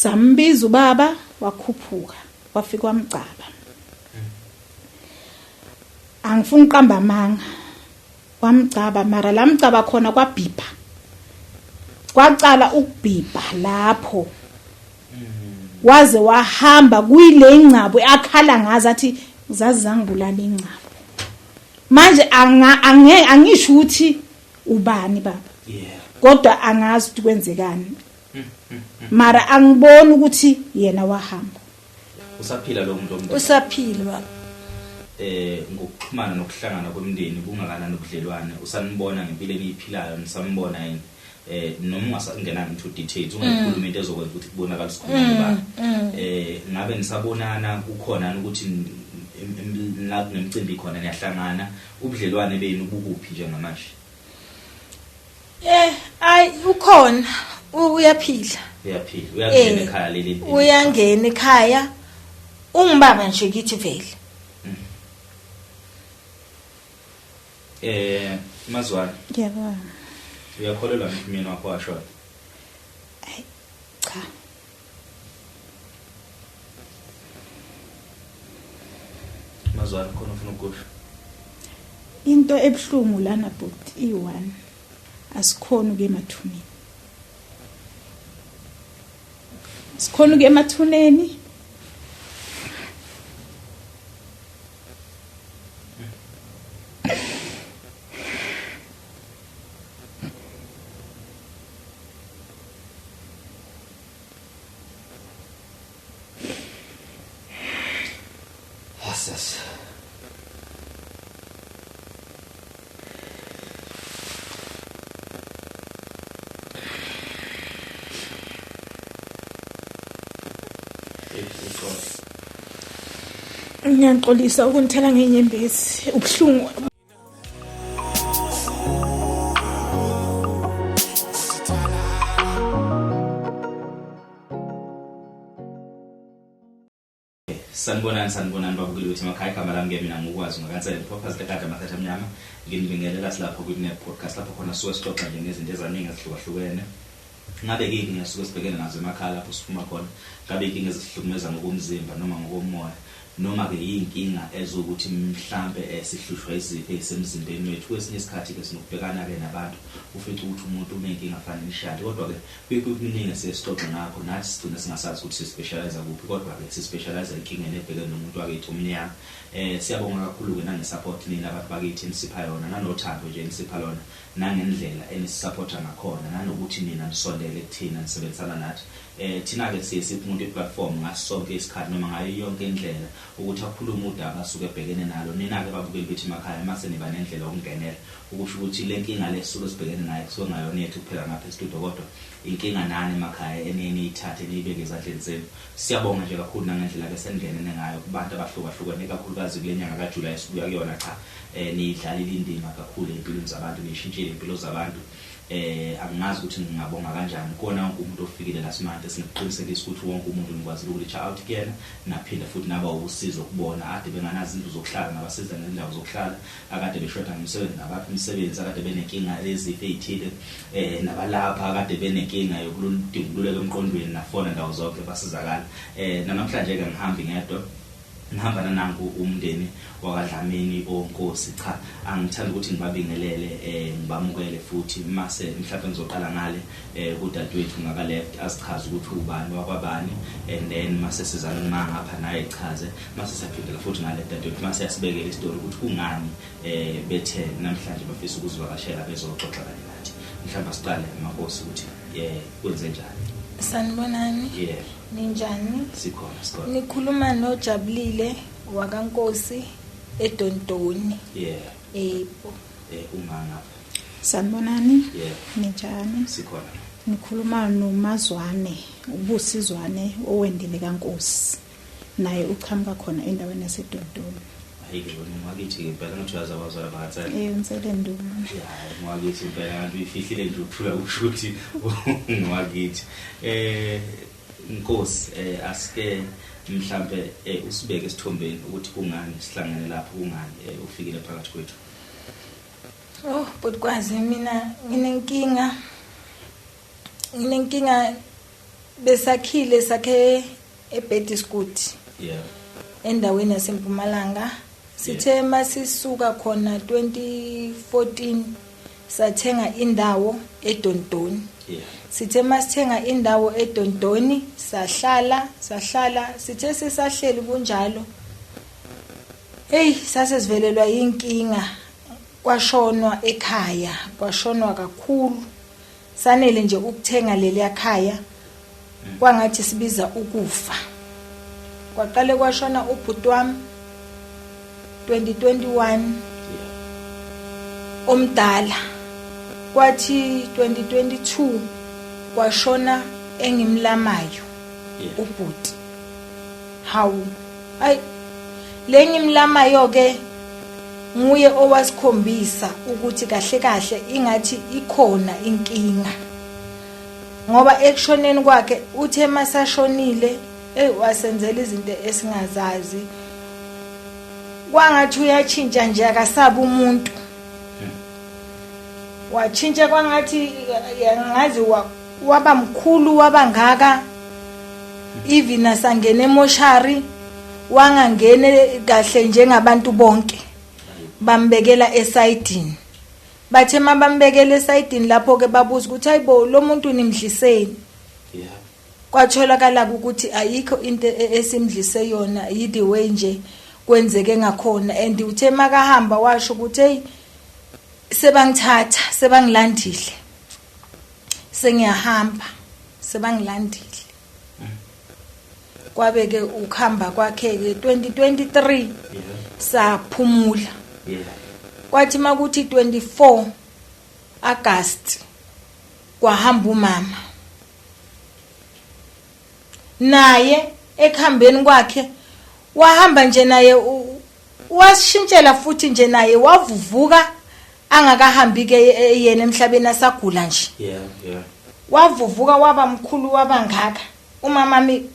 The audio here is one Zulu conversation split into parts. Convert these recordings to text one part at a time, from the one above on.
Sambiza ubaba wakhuphuka wafika wamgcaba. Angifuni uqamba amanga, wamgcaba mara lamgcaba khona kwabhibha, kwacala ukubhibha lapho waze wahamba kuyile ingcabo akhala ngazo athi zazi zangibulala ingcabo. Manje angisho ukuthi ubani baba, kodwa angazi ukuthi kwenzekani, mara angiboni ukuthi yena wahamba. Usaphila lo muntu omdala? Usaphila baba. Ngokuxhumana nokuhlangana kwemindeni kungakanani ubudlelwane, usanibona ngempilo eniyiphilayo, nisambona yini? Noma ungasangenanga into details, ungakhuluma into ezokwenza ukuthi kubonakale sikhuluma ngobani. Ngabe nisabonana, kukhona ukuthi la kunemicimbi khona niyahlangana, ubudlelwane benu bukuphi njengamanje? Ay ukhona, uyaphila. Uyaphila, uyangena ekhaya leli. Uyangena ekhaya. Ungibaba nje kithi vele. Mazwane. Ngiyabona. Uyakholelwa umyeni wakho washona? Ay, cha. Mazwane, khona ufuna ukusho? Into ebhlungu lana bhuti i1, asikhona ukuya emathuneni. Sikhona ukuya emathuneni. Asas. Ngiyaxolisa ukunithela ngenyembezi, ubuhlungu. Sanibonani, sanibonani babukeli bethu emakhaya. Igama lami ke mina ngukwazi ngakansele podcast ekade amathatha amnyama. Nginibingelela silapho kwi-Net Podcast, lapho khona suke sixoxa nje ngezinto ezaningi ezihlukahlukene. Ngabe inkinga esuke sibhekene nazo emakhaya lapho siphuma khona, ngabe inkinga ezihlukumeza ngokomzimba noma ngokomoya, noma-ke yiy'nkinga ezokuthi mhlampe sihlushwa izifo ey'semzimbeni wethu. Kwesinye isikhathi-ke sinokubhekana-ke nabantu, ufice ukuthi umuntu uney'nkinga financially, kodwa-ke kuningi esiye sixoxe ngakho nathi sigcine singasazi ukuthi si-specialize kuphi, kodwa-ke si-specialize enkingeni ebhekene nomuntu wakithi omnyama. Siyabonga kakhulu-ke nange-support nina abantu bakithi enisipha yona, nanothando nje enisipha lona, nangendlela enisisupporta ngakhona, nanokuthi nina nisondele kuthina, nisebenzisana nathi. Thina-ke siye siphe umuntu i-platform ngaso sonke isikhathi noma ngayo yonke indlela ukuthi akhulume udaba asuke ebhekene nalo. Nina-ke babukeli bethu emakhaya, mase niba nendlela yokungenela, ukusho ukuthi le nkinga le sisuke sibhekene nayo kusuke ngayona yethu kuphela ngapha e-studio, kodwa inkinga nani emakhaya eniye niyithathe niyibeke ezandleni zenu. Siyabonga nje kakhulu nangendlela-ke seningenene ngayo kubantu abahlukahlukene, ikakhulukazi kule nyanga kaJulayi esibuya kuyona. Cha, niyidlalile indima kakhulu ey'mpilweni zabantu, niyishintshile iy'mpilo zabantu. Angingazi ukuthi ngingabonga kanjani kona wonke umuntu ofikile last month. Singikuqinisekisa ukuthi wonke umuntu nikwazile uku-reach out kuyena, naphinda futhi naba usizo kubona ade benganazo izindlu zokuhlala, nabasiza ngezindawo zokuhlala, akade beshoda ngomsebenzi nabapha imisebenzi, akade benenkinga yezifo ey'thile, nabalapha akade benenkinga yokudinga ukululeka emqondweni, nafona ndawo zonke basizakala. Namhlanje-ke angihambi ngedwa, ngihamba nanangu umndeni wakaDlamini oNkosi. Cha, angithanda ukuthi ngibabingelele, ngibamukele futhi. Mase mhlawumbe ngizoqala ngale kudadewethu ngaka left, azichaze ukuthi ubani wakwabani, and then mase sizana uma ngapha naye echaze, mase siyaphindela futhi ngale dadewethu, mase yasibekela isitori ukuthi kungani bethe namhlanje bafisa ukuzivakashela bezoxoxa kanye nathi. Mhlawumbe asiqale amakhosi ukuthi kwenze njani. Sanibonani. Ninjani? Sikhona, sikhona. Nikhuluma noJabulile wakaNkosi eDontoni. Yebo. Uma ngapha. Sanibonani. Ninjani? Sikhona. Nikhuluma noMazwane, uBusizwane owendele kaNkosi. Naye uqhamuka khona endaweni yaseDontoni. Hayi ke wena ungakithi ke impela, ngathi uyazi abazwana bakaNsele. Nsele Nduna. Ya, ungakithi impela, ngathi uyifihlile nje ukuthula kusho ukuthi ungakithi. Nkosi, asike mhlambe usibeke esithombeni ukuthi kungani sihlangene lapho, kungani ufikile phakathi kwethu. Oh, bhuti Kwazi, mina nginenkinga. Nginenkinga Besakhile sakhe eBediscoot. Yeah. Endaweni yaseMpumalanga. Sithe masisuka khona 2014 sathenga indawo eDondoni. Yeah. Sithe masithenga indawo eDondoni sahlala sahlala sithe sisahleli kunjalo. Hey sase sivelelwa inkinga kwashonwa ekhaya kwashonwa kakhulu sanele nje ukuthenga leliya khaya kwangathi sibiza ukufa. Kwaqale kwashona ubhuti wami 2021 omdala kwathi 2022 kwashona engimlamayo ubhuti. Hawu ay lengimlamayo ke nguye owasikhombisa ukuthi kahle kahle ingathi ikhona inkinga ngoba ekushoneni kwakhe uthe masashonile hey wasenzela izinto esingazazi kwangathi uyatshintsha nje akasabi umuntu watshintsha kwangathi ngazi waba mkhulu waba ngaka even asangena emoshari wangangene kahle njengabantu bonke bambekela esayidini bathe mabambekela esayidini lapho ke babuza ukuthi hayibo lo muntu nimdliseni Yeah. Kwatholakala ukuthi ayikho into esimdlise yona yi the way nje kwenzeke ngakhona and uthe makahamba washo ukuthi hey sebangithatha sebangilandile sengiyahamba sebangilandile kwabe ke ukuhamba kwakhe ke 2023 saphumula Yeah. Kwathi makuthi 24 August kwahamba umama naye ekuhambeni kwakhe wahamba nje naye wasishintshela futhi nje naye wavuvuka angakahambi ke yena emhlabeni asagula nje Yeah, yeah. Wavuvuka waba mkhulu waba ngaka umama mi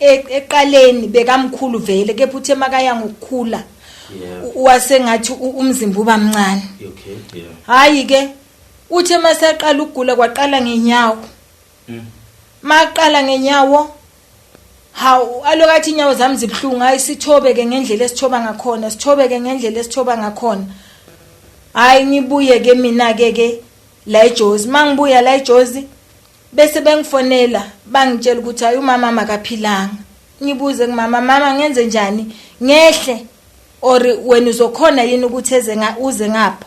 eqaleni bekamkhulu vele kepha uthe makaya ngokukhula Yeah. Wasengathi umzimba uba mncane. Okay, yeah. Hayi ke uthe masaqala ukugula kwaqala ngenyawo. Maqala ngenyawo hawu alokathi inyawo zami zibhlungu hayi sithobeke ngendlela esithoba ngakhona sithobeke ngendlela esithoba ngakhona. Hayi ngibuye ke mina ke ke la eJozi mangibuya la eJozi bese bengifonela bangitshela ukuthi hayi umama makaphilanga. Ngibuze kumama mama ngenze njani ngehle or wena uzokhona yini ukuthi eze nga uze ngapha.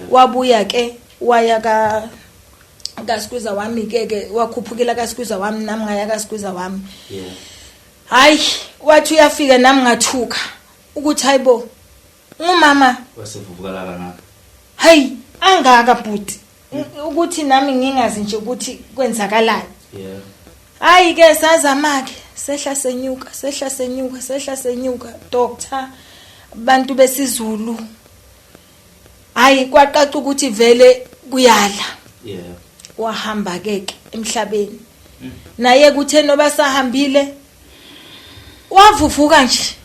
Wabuya ke waya ka kaSkwiza wami ke ke wakhuphukela kaSkwiza wami nami ngaya kaSkwiza wami. Yeah. Hayi wathi uyafika nami ngathuka ukuthi hayibo ngumama wasevuvukala kangaka. Hayi angaka bhuti ukuthi nami ngingazi nje ukuthi kwenzakalani. Yeah. Hayi ke sazama ke sehla senyuka sehla senyuka sehla senyuka doctor bantu besizulu. Hayi kwaqaqa ukuthi vele kuyala. Yeah. Wahamba ke emhlabeni. Naye kuthe noba sahambile wavuvuka nje.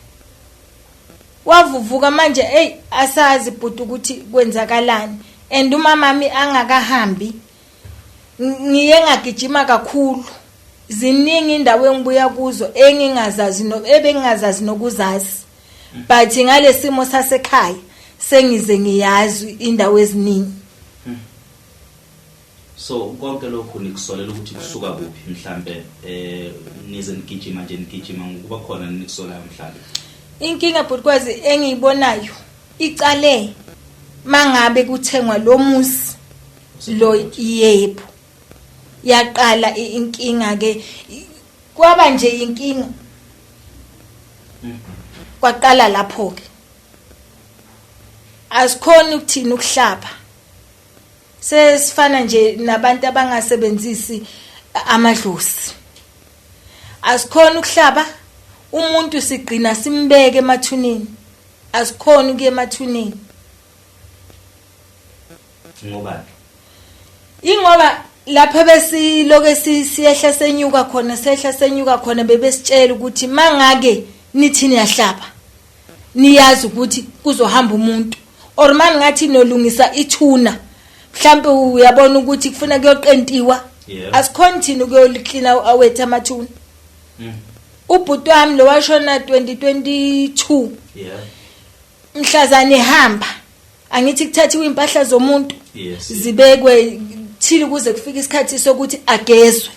Wavuvuka manje hey asazi bhuti ukuthi kwenzakalani and umamami angakahambi ngiye ngagijima kakhulu ziningi indawo engibuya kuzo engingazazi no ebengingazazi nokuzazi but ngalesimo sasekhaya sengize ngiyazi indawo eziningi. So konke lokhu nikusolela ukuthi kusuka kuphi mhlambe nize nigijima nje nigijima ngokuba khona nikusolayo mhlambe? Inkinga bhutikwazi engiyibonayo icale mangabe kuthengwa lo muzi lo yebo yaqala inkinga ke kwaba nje inkinga kwaqala lapho ke asikhona ukuthina ukuhlaba sesifana nje nabantu abangasebenzisi amadlozi asikhona ukuhlaba umuntu sigcina simbeke emathuneni asikhona ukuya emathuneni Ngoba ingoba lapha besiloke siyehla senyuka khona sehla senyuka khona bebesitshela ukuthi mangake nithi niyahlaba niyazi ukuthi kuzohamba umuntu or mani ngathi nolungisa ithuna mhlambe uyabona ukuthi kufuna kuyoqentiwa. Asikhoni thina ukuyoliklina awethu amathuna. Ubhuti wami lo washona 2022. Mhlazane ehamba angithi kuthathiwe impahla zomuntu zibekwe thile kuze kufike isikhathi sokuthi agezwe.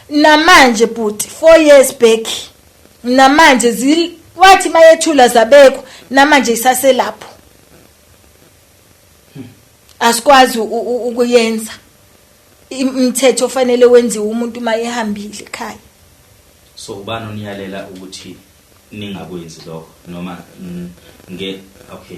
Namanje bhuti 4 years back namanje wathi mayethula zabekwa namanje isaselapho. Asikwazi ukuyenza imithetho ofanele wenziwe umuntu uma ehambile ekhaya. So ubani oniyalela ukuthi ningakwenzi lokho noma nge okay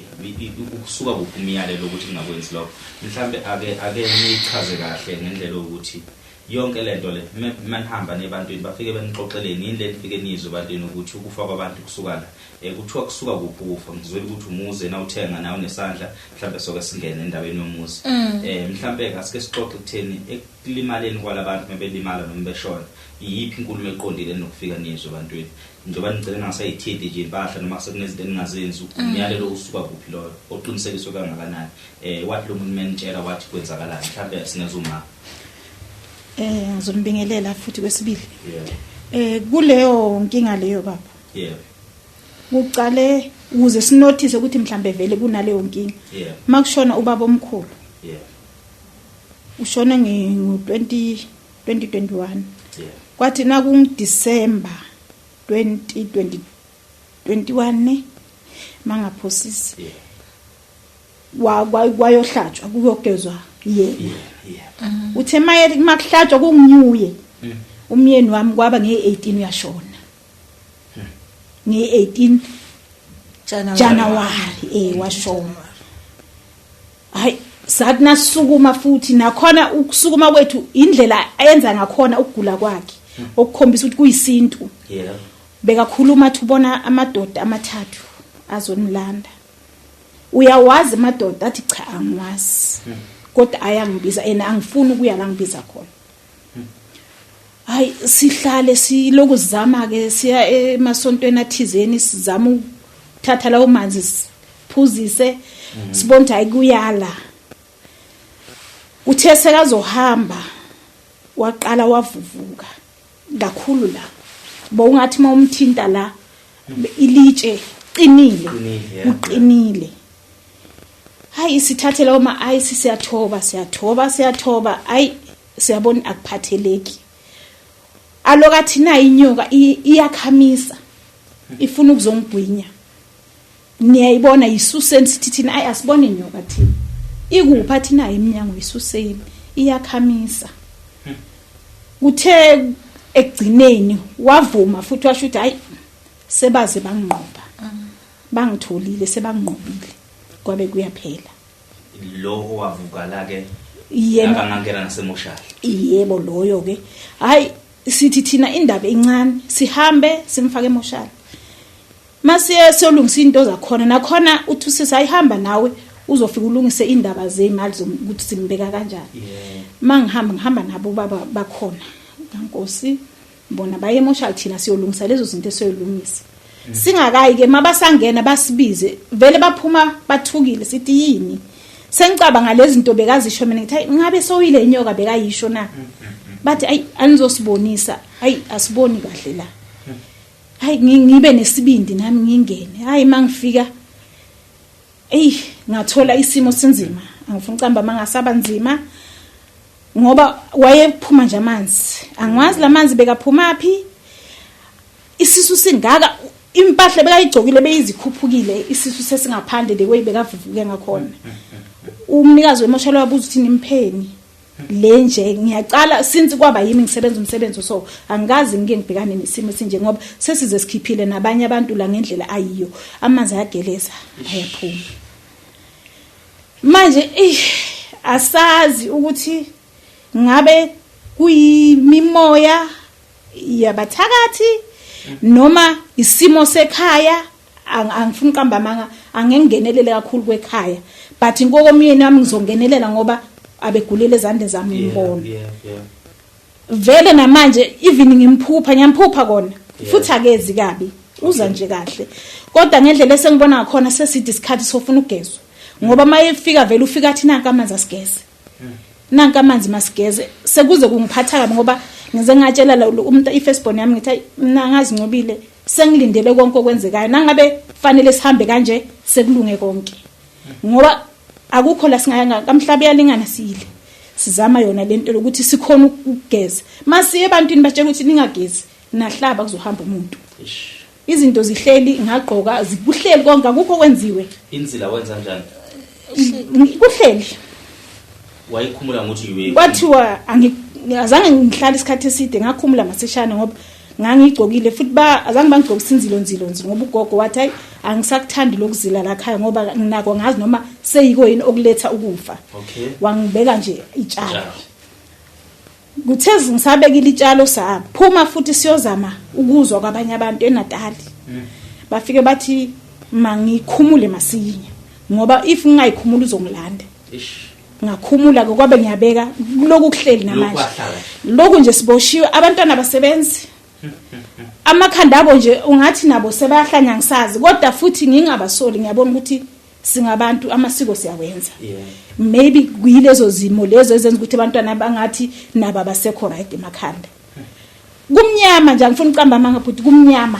ukusuka kuphi umyalelo ukuthi ningakwenzi lokho? Mhlambe ake nichaze kahle ngendlela ukuthi yonke lento le manihamba nebantwini bafike benixoxeleni yini le nifike nizwe ebantwini ukuthi ukufa kwabantu kusuka la. Kuthiwa kusuka kuphi ukufa? Ngizwela ukuthi umuzi nawuthenga nawe unesandla, mhlambe soke singene endabeni yomuzi. Mhlambe asike sixoxe kutheni ekulimaleni kwalabantu mebelimala noma beshona, iyiphi inkulumo eqondile enokufika nizwe ebantwini? Njengoba nigcine ningasayithinti nje impahla noma sekunezinto eningazenzi, umyalelo usuka kuphi loyo oqinisekiswe kangakanani? Wathi lo muntu menitshela wathi kwenzakalani? Mhlambe singezuma. Ngizonibingelela futhi kwesibili. Kuleyo nkinga leyo baba. Kuqale ukuze sinothise ukuthi mhlambe vele kunaleyo nkinga. Makushona ubaba omkhulu. Ushone ngo 2021. Kwathi naku December 2021 mangaphosisi. Kwayohlatshwa kuyogezwa yena. Uthe maye makuhlatshwa kungunyuye. Umyeni wami kwaba nge-18 uyashona. Nge-18 January washona. Hayi sathi nasukuma futhi nakhona ukusukuma kwethu indlela ayenza ngakhona ukugula kwakhe okukhombisa ukuthi kuyisintu. Bekakhuluma athi ubona amadoda amathathu azonilanda. Uyawazi amadoda athi cha angiwazi. Kodwa ayangibiza ena angifuni ukuya la ngibiza khona. Hayi sihlale siloku sizama ke siya emasontweni athizeni sizama ukuthatha lawo manzi siphuzise sibona ukuthi hayi kuyala. Uthe sekazohamba waqala wavuvuka kakhulu la. Bowungathi mawumthinta la ilitshe qinile uqinile. Hayi sithathe lawo ma ice siyathoba siyathoba siyathoba hayi siyabona akuphatheleki. Alokathi na inyoka iyakhamisa ifuna ukuzongigwinya. Niyayibona yisuseni sithi thina ayi asibone inyoka thina. Ikuphi athi nayo iminyango yisuseni iyakhamisa. Kuthe ekugcineni wavuma futhi washo ukuthi hayi sebaze banginqoba. Bangitholile sebanginqobile kwabe kuyaphela. Lo owavuka la ke yena akangangena nasemoshali. Yebo loyo ke. Hayi sithi thina indaba encane sihambe simfake emoshali. Masiye siyolungisa into zakhona nakhona uthi usisi ayihamba nawe uzofika ulungise indaba zemali zokuthi simbeka kanjani. Mangihamba ngihamba nabo baba bakhona. Nkosi bona baye emoshali thina siyolungisa lezo zinto esiyolungisa. Singakayi ke mabasangena basibize vele baphuma bathukile sithi yini. Sengicabanga lezi zinto bekazisho mina ngithi hayi ngabe soyile inyoka bekayisho na. Bathi ayi anizosibonisa hayi asiboni kahle la. Hayi ngibe nesibindi nami ngingene. Hayi mangifika ey ngathola isimo sinzima. Angifuni ucamba mangasaba nzima ngoba wayephuma nje amanzi. Angiwazi lamanzi bekaphuma phi. Isisu singaka impahla bekayigcokile beyizikhuphukile isisu sesingaphandle the way bekavuvuke ngakhona. Umnikazi wemoshalo wabuza ukuthi nimpheni le nje ngiyacala since kwaba yimi ngisebenza umsebenzi so angikazi ngike ngibhekane nesimo esinje ngoba sesize sikhiphile nabanye abantu la ngendlela ayiyo amanzi ayageleza ayaphuma. Manje asazi ukuthi ngabe kuyimimoya yabathakathi noma isimo sekhaya. Angifuni uqamba amanga angengenelele kakhulu kwekhaya but inkokomyeni wami ngizongenelela ngoba abegulele ezandleni zami ngibona. Vele namanje even ngimphupha ngiyamphupha kona futhi akezi kabi uza nje kahle kodwa ngendlela esengibona ngakhona seside isikhathi sofuna ukugezwa ngoba mayefika vele ufika athi nanka amanzi asigeze. Nanka amanzi masigeze. Sekuze kungiphatha kabi ngoba ngize ngatshela umuntu i-firstborn yami ngithi hayi mina ngazincobile, sengilindele konke okwenzekayo. Nangabe fanele sihambe kanje sekulunge konke. Ngoba akukho la singaya kamhlaba iyalingana siyile. Sizama yona lento lokuthi sikhona ukugeza. Masiye ebantwini batshela ukuthi ningagezi, nahlaba kuzohamba umuntu. Izinto zihleli ngagqoka zikuhleli konke akukho kwenziwe. Inzila wenza kanjani? Kuhleli. Wayikhumula ngokuthi uye. Kwathiwa azange ngihlale isikhathi eside, ngakhumula masishane ngoba ngangigcokile futhi ba azange bangigcokisa inzilo nzilo nzilo ngoba ugogo wathi hayi angisakuthandi lokuzila la ekhaya ngoba nginako ngazi noma seyiko yini okuletha ukufa. Okay. Wangibeka nje itshalo. Kuthe ngisabekile itshalo saphuma futhi siyozama ukuzwa kwabanye abantu eNatali. Bafike bathi mangikhumule masinya ngoba if ngingayikhumula uzongilanda. Ish. Ngakhumula ke kwabe ngiyabeka lokhu kuhleli namanje. Lokhu nje siboshiwe abantwana basebenzi. Amakhanda abo nje ungathi nabo sebayahlanya ngisazi kodwa futhi ngingabasoli ngiyabona ukuthi singabantu amasiko siyawenza. Maybe kuyilezo zimo lezo ezenza ukuthi abantwana bangathi nabo abasekho right emakhanda. Kumnyama nje angifuni uqamba amanga futhi kumnyama.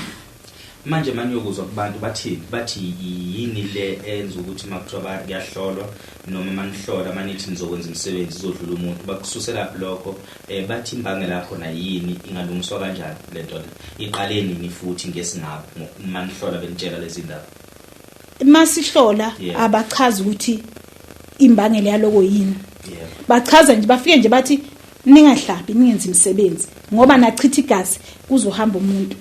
Manje manje uyokuzwa kubantu bathini, bathi yini le enza ukuthi makuthiwa kuyahlolwa noma manihlola manithi nizokwenza imisebenzi izodlula umuntu, bakususela lokho bathi imbangela yakhona yini, ingalungiswa kanjani lento le, iqale nini futhi ngesingabo manihlola benitshela lezi ndaba? Masihlola abachazi ukuthi imbangela yaloko yini. Bachaza nje bafike nje bathi ningahlabi ningenzi imisebenzi ngoba nachitha igazi kuzohamba umuntu.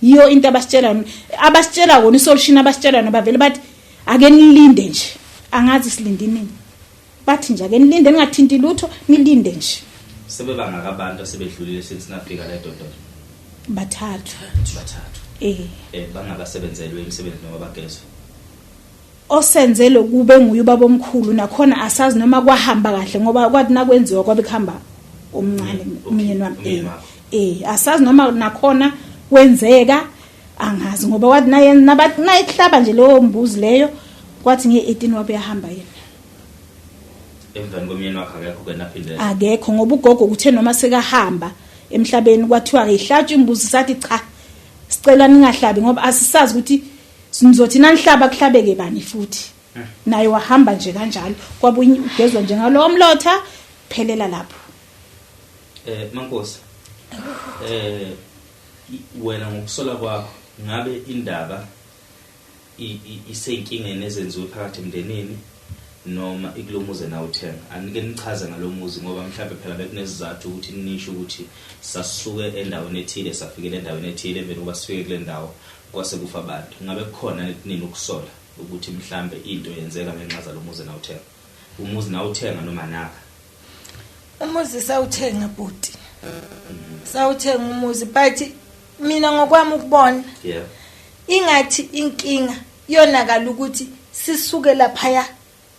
Yiyo into abasitshela abasitshela wona isolution abasitshela yona, bavele bathi ake nilinde nje, angazi silinde nini. Bathi nje ake nilinde ningathinti lutho, nilinde nje. Sebebangaka abantu asebedlulile since nafika la eDondolo? Bathathu. Bathathu. Bangabasebenzelwe imisebenzi noma bagezwe? Osenzele kube nguye ubaba omkhulu, nakhona asazi noma kwahamba kahle ngoba kwathi nakwenziwa kwabe kuhamba omncane umyeni wami. Asazi noma nakhona kwenzeka angazi ngoba wathi naye nayihlaba nje leyo mbuzi leyo kwathi nge-18 wabe yahamba yena. Emveni komyeni wakhe akekho ke naphinde. Akekho ngoba ugogo kuthe noma sekahamba emhlabeni kwathiwa ke ihlatshwe imbuzi, sathi cha sicela ningahlabi ngoba asisazi ukuthi nizothi nanihlaba kuhlabeke bani futhi. Naye wahamba nje kanjalo kwabuye ugezwa nje ngalowo mlotha phelela lapho. Mankosi, wena ngokusola kwakho ngabe indaba iseyinkingeni ezenziwe phakathi emndenini noma ikulomuze nawe uthenga? Anike nichaze ngalomuzi ngoba mhlawumbe phela bekunezizathu ukuthi nisho ukuthi sasuke endaweni ethile safikela endaweni ethile, emveni kokuba sifike kule ndawo kwase kufa abantu. Ngabe kukhona nini ukusola ukuthi mhlambe into yenzeka ngenxa zalomuzi nawe uthenga? Umuzi nawe uthenga noma naka? Umuzi sawuthenga bhuti. Sawuthenga umuzi but mina ngokwami ukubona ingathi inkinga yonakala ukuthi sisuke laphaya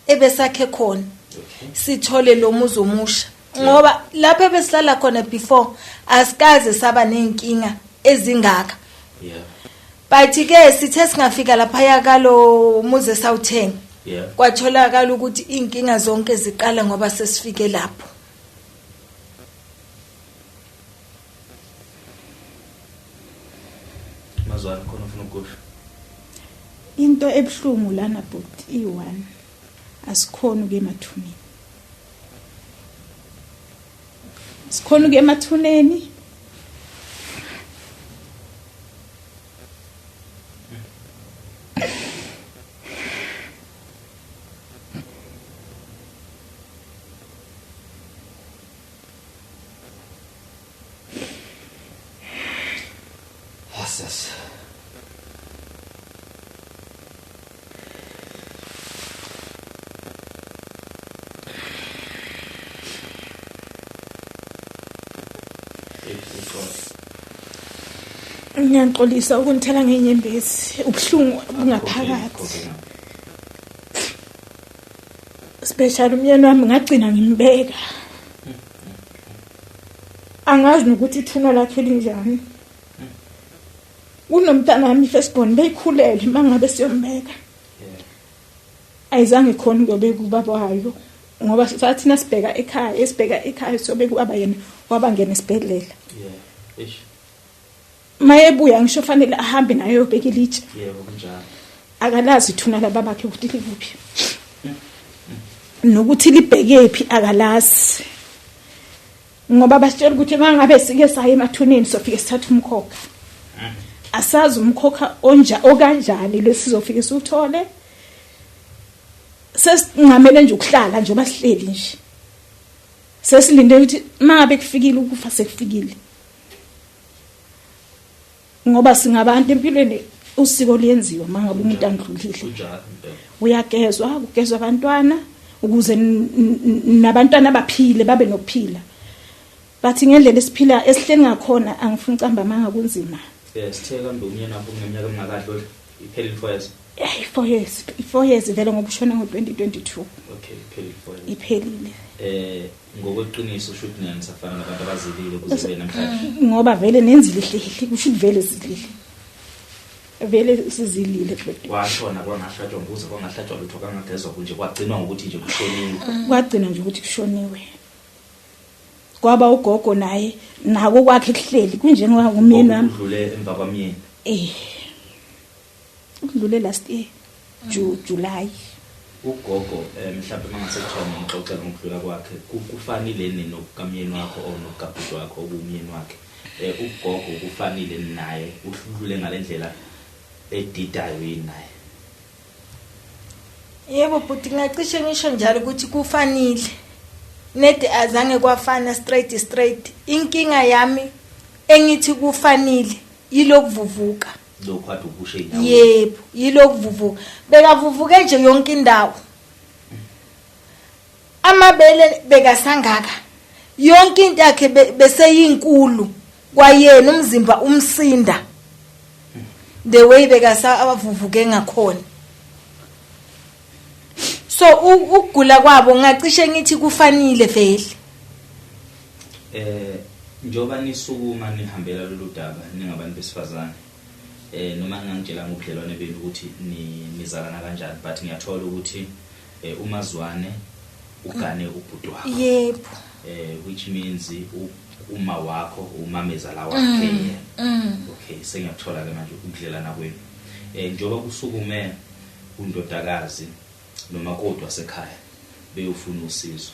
ebesakhe khona sithole lo muzi omusha ngoba lapha ebesihlala khona before asikaze saba nenkinga ezingaka. But ke sithe singafika laphaya kalo muzi esawuthenga kwatholakala ukuthi inkinga zonke ziqala ngoba sesifike lapho. Mazwana khona ufuna ukusho into ebhlungu lana bhuti i1 asikhona ukuya emathuneni, sikhona ukuya emathuneni. Yes. Ngiyaxolisa ukunithela ngenyembezi, ubuhlungu bungaphakathi. Special umyeni wami ngagcina ngimbeka. Angazi nokuthi ithuna lakhe linjani. Kunomntana wami firstborn beyikhulele mangabe siyombeka. Ayizange khona ukuyobeka ubaba wayo Ngoba sathi nasibheka ekhaya, esibheka ekhaya sobe kuba yena wabangena esibhedlela. Yeah. Eish. Mayebuya ngisho fanele ahambe naye uyobheka ilitshe. Yebo kunjalo. Akalazi ithuna lababakhe ukuthi likuphi. Nokuthi libhekephi akalazi. Ngoba basitshela ukuthi mangabe sike saye emathuneni sofike sithatha umkhokha. Asazi umkhokha onja okanjani lesizofike siwuthole. Sesincamele nje ukuhlala nje basihleli nje. Sesilinde ukuthi mangabe kufikile ukufa sekufikile. Ngoba singabantu empilweni usiko liyenziwa mangabe umuntu andlulile. Kunjalo impela. Uyagezwa, kugezwa abantwana ukuze nabantwana baphile babe nokuphila. Bathi ngendlela esiphila esihleli ngakhona angifuni ucamba amanga kunzima. Sithe kambe umyeni wakho uneminyaka emingakadluli iphelile 4 years. Eh 4 years, 4 years vele ngoba ushona ngo2022. Okay, iphelile 4 years. Iphelile. Ngokweqiniso usho ukuthi nina nisafana nabantu abazilile kuze kube namhlanje. Ngoba vele nenzile ihlehli, kusho ukuthi vele sizilile. Vele sizilile futhi. Washona kwangahlatshwa mbuzo, kwangahlatshwa lutho, kwangagezwa kunje, kwagcinwa ngokuthi nje kushoniwe. Kwagcina nje ukuthi kushoniwe. Kwaba ugogo naye nako kwakhe kuhleli kunjengoba umyeni wami. Udlule emva kwamyeni. Udlule last year July. Ugogo mhlawumbe mangase kuthiwa ngixoxela ngokudlula kwakhe kufanile nokamyeni wakho or nokabhuti wakho obumyeni wakhe. Ugogo kufanile naye udlule ngalendlela edidayo yini naye? Yebo bhuti, ngingacishe ngisho njalo ukuthi kufanile. Nede azange kwafana straight. Inkinga yami engithi kufanile yilokuvuvuka. Lokho ade ubushe indawo. Yebo, yilokuvuvuka. Bekavuvuke nje yonke indawo. Amabele bekasangaka. Yonke into yakhe beseyinkulu kwayena umzimba umsinda. The way bekasavuvuke ngakhona. So ukugula kwabo ngacishe ngithi kufanile vele. Njoba nisukuma nihambela lolu daba ningabantu besifazane. Noma ngangitshela ngobudlelwane benu ukuthi nizalana kanjani, but ngiyathola ukuthi uMazwane ugane ubhuti wakho. Yebo. Which means uma wakho umamezala wakhe yena. Okay, sengiyakuthola ke manje ukudlelana kwenu. Njoba kusukume undodakazi noma kodwa sekhaya beyofuna usizo.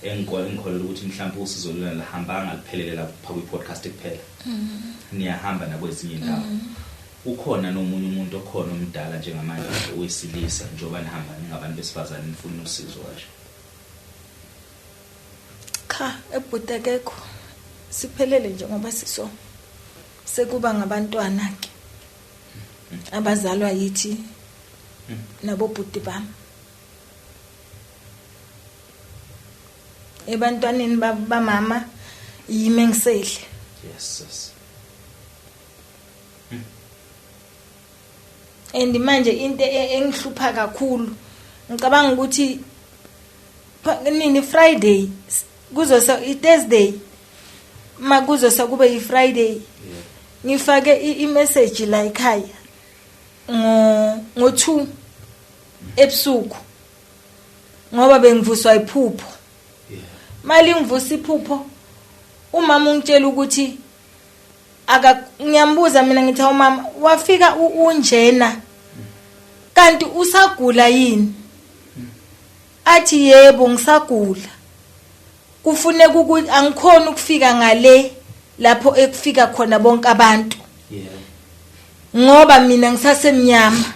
Engikholelwa ukuthi mhlawumbe usizo lona lihambanga liphelele lapha kwi-podcast kuphela. Niyahamba nakwezinye indawo. Ukhona nomunye umuntu okhona omdala njengamanje owesilisa njengoba nihamba ningabantu besifazane nifuna usizo kanje? Cha, ebhuti akekho. Siphelele nje ngoba siso sekuba ngabantwana ke abazalwa yithi nabobhuti bami. Ebantwaneni bamama yimi engisele. Yes, yes. And manje into engihlupha kakhulu ngicabanga ukuthi nini Friday kuzosa iThursday makuzosa kube yiFriday. Ngifake i-message la ekhaya ngo 2 ebusuku ngoba bengivuswa iphupho. Mali ngivusa iphupho umama ungitshela ukuthi ngiyambuza mina ngithi umama wafika unjena kanti usagula yini? Athi yebo ngisagula. Kufuneka ukuthi angikhona ukufika ngale lapho ekufika khona bonke abantu. Ngoba mina ngisasemnyama.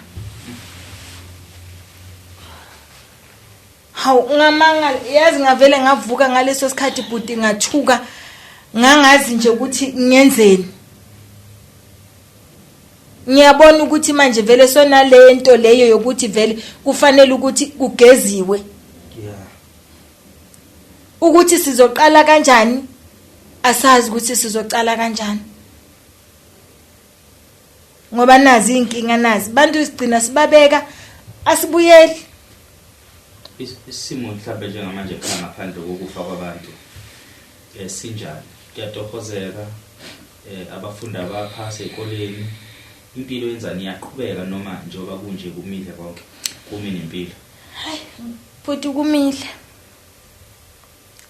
Hawu ngamanga yazi ngavele ngavuka ngaleso sikhathi bhuti ngathuka ngangazi nje ukuthi ngenzeni. Ngiyabona ukuthi manje vele sona lento leyo yokuthi vele kufanele ukuthi kugeziwe. Ukuthi sizoqala kanjani asazi ukuthi sizoqala kanjani. Ngoba nazi inkinga nazi bantu sigcina sibabeka asibuyeli. Isimo mhlawumbe njengamanje ekhaya ngaphandle kokufa kwabantu sinjani? Kuyatohozeka, abafundi abaphasa ezikoleni, impilo yenzani iyaqhubeka noma njengoba kunje kumile konke, kumi nempilo? Hayi futhi kumile.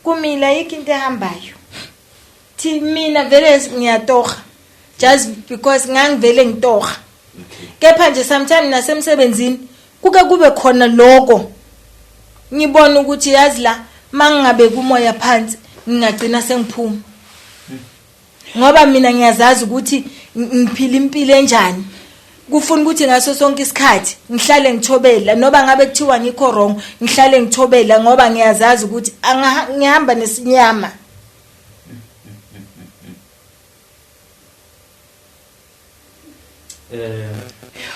Kumile, ayikho into ehambayo. Thi mina vele ngiyatoha just because ngangivele ngitoha. Kepha nje sometimes nasemsebenzini kuke kube khona lokho ngibona ukuthi yazi la mangingabe kumoya phansi ngingagcina sengiphuma, ngoba mina ngiyazazi ukuthi ngiphila impilo enjani. Kufuna ukuthi ngaso sonke isikhathi ngihlale ngithobela, noba ngabe kuthiwa ngikho wrong, ngihlale ngithobela ngoba ngiyazazi ukuthi ngihamba nesinyama.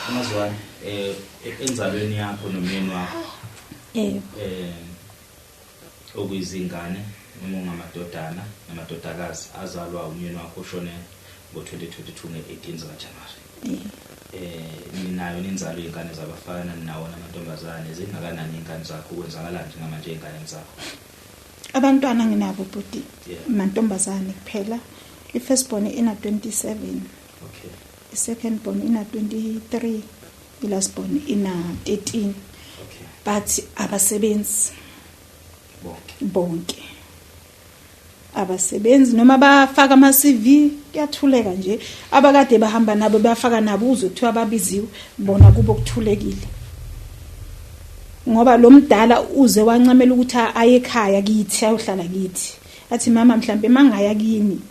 Amazwane enzalweni yakho nomyeni wakho. Yebo. Okuyizingane noma ungamadodana namadodakazi azalwa umyeni wakho oshone ngo-2022 nge-18 zikaJanuwari. Ninayo ninzalo iy'ngane zabafana, ninawo namantombazane, zingakanani iy'ngane zakho, kwenzakalani njengamanje ey'nganeni zakho? Abantwana nginabo bhuti, mantombazane kuphela. I-first born ina 27. I-second born ina 23, i-last born ina 13. But abasebenzi bonke abasebenzi, noma bafaka ama CV kuyathuleka nje. Abakade bahamba nabo bafaka nabo, uzwe kuthiwa babiziwe, bona kubo kuthulekile, ngoba lo mdala uze wancamela ukuthi aye ekhaya kithi, ayohlala kithi, athi mama mhlambe mangaya kini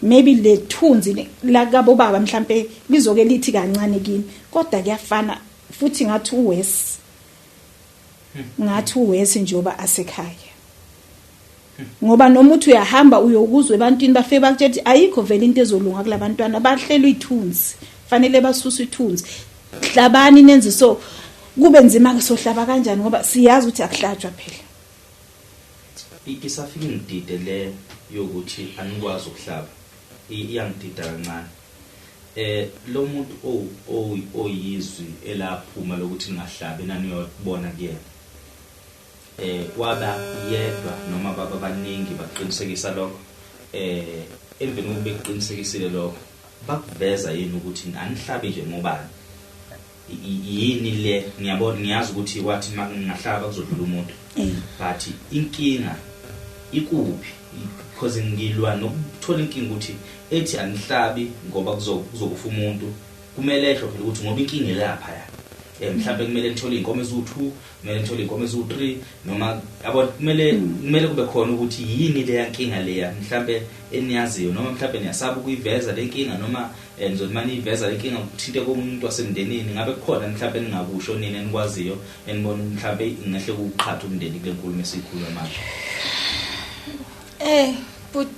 maybe le thunzi la kabo baba mhlambe lizoke lithi kancane kini, kodwa kuyafana futhi ngathi uwesi, ngathi uwesi njengoba asekhaya, ngoba noma uthi uyahamba uyokuzwa ebantwini bafike bakutshela ayikho vele into ezolunga kulabantwana, bahlelwe ithunzi, fanele basuse ithunzi, hlabani nenze so, kube nzima ke sohlaba kanjani ngoba siyazi ukuthi akuhlatshwa phela. Isafika ingidide le yokuthi anikwazi ukuhlaba, iyangidida kancane. Lo muntu oyizwi elaphuma lokuthi ningahlabi naniyobona kuyena, waba yedwa noma baba baningi baqinisekisa lokho? Emveni kokuba bekuqinisekisile lokho, bakuveza yini ukuthi anihlabi nje ngobani? Yini le? Ngiyabona, ngiyazi ukuthi wathi makungahlaba kuzodlula umuntu, but inkinga ikuphi? Because ngilwa nokuthola inkinga ukuthi ethi anihlabi ngoba kuzokufa umuntu, kumele esho phela ukuthi ngoba inkinga ilapha ya mhlawumbe kumele nithole iy'nkomo eziwu-2, kumele nithole iy'nkomo eziwu-3, noma yabo kumele kube khona ukuthi yini leya nkinga leya mhlawumbe eniyaziyo, noma mhlawumbe niyasaba ukuyiveza le nkinga, noma nizothi uma niyiveza le nkinga kuthinte komunye umuntu wasemndenini. Ngabe kukhona mhlawumbe eningakusho nini enikwaziyo enibona mhlawumbe ngehle kuqhatha umndeni kule nkulumo esiyikhuluma manje? But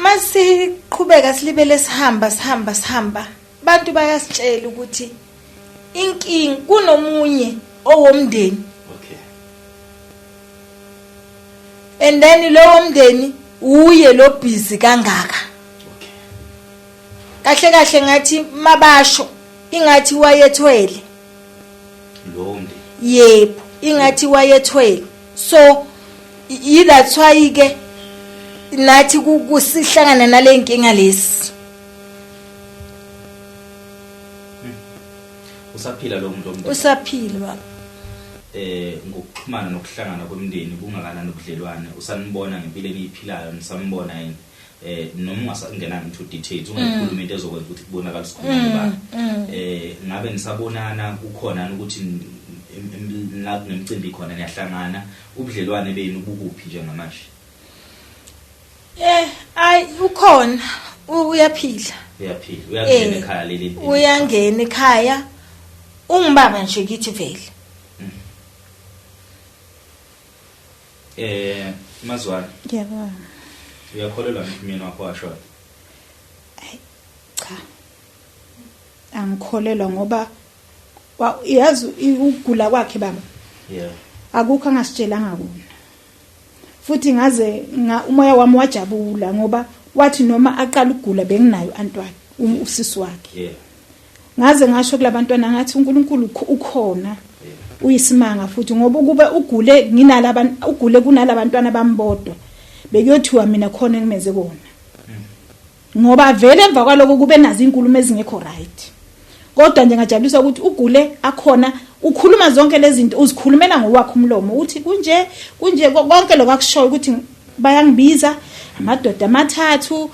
masiqhubeka silibele sihamba sihamba sihamba, bantu bayasitshela ukuthi inkinga kunomunye owomndeni. And then lowo mndeni uye lo busy kangaka. Kahle kahle ngathi mabasho ingathi wayethwele lowo mndeni. Yebo, ingathi wayethwele. So that's why ke nathi kusihlangana nale nkinga lesi. Usaphila lo muntu omndeni? Usaphila baba. Ngokuxhumana nokuhlangana kwemndeni kungakanani ubudlelwane, usanibona ngempilo eniyiphilayo, nisambona yini? Noma ungasangenanga into details, ungayikhuluma into ezokwenza ukuthi kubonakale sikhuluma ngobani. Ngabe nisabonana, kukhona ukuthi la kunemicimbi khona niyahlangana, ubudlelwane benu bukuphi njengamanje? Ay ukhona, uyaphila. Uyaphila, uyangena ekhaya leli. Uyangena ekhaya. Ungibaba nje kithi vele. Mazwane. Ngiyabona. Uyakholelwa umyeni wakho washona? Cha. Angikholelwa ngoba yazi ukugula kwakhe baba. Yeah. Akukho angasitshelanga kona. Futhi ngaze umoya wami wajabula ngoba wathi noma aqala ukugula benginayo antwakhe, usisi wakhe. Yeah. Ngaze ngasho kulabantwana ngathi uNkulunkulu ukhona. Uyisimanga futhi ngoba ukube ugule nginalabantu, ugule kunalabantwana bambodwa, bekuyothiwa mina khona engimenze kona. Ngoba vele emva kwaloko kube nazo inkulumo ezingekho right. Kodwa nje ngajabulisa ukuthi ugule akhona, ukhuluma zonke lezi zinto, uzikhulumela ngowakhe umlomo, uthi kunje kunje konke lokho akushoyo, ukuthi bayangibiza amadoda amathathu,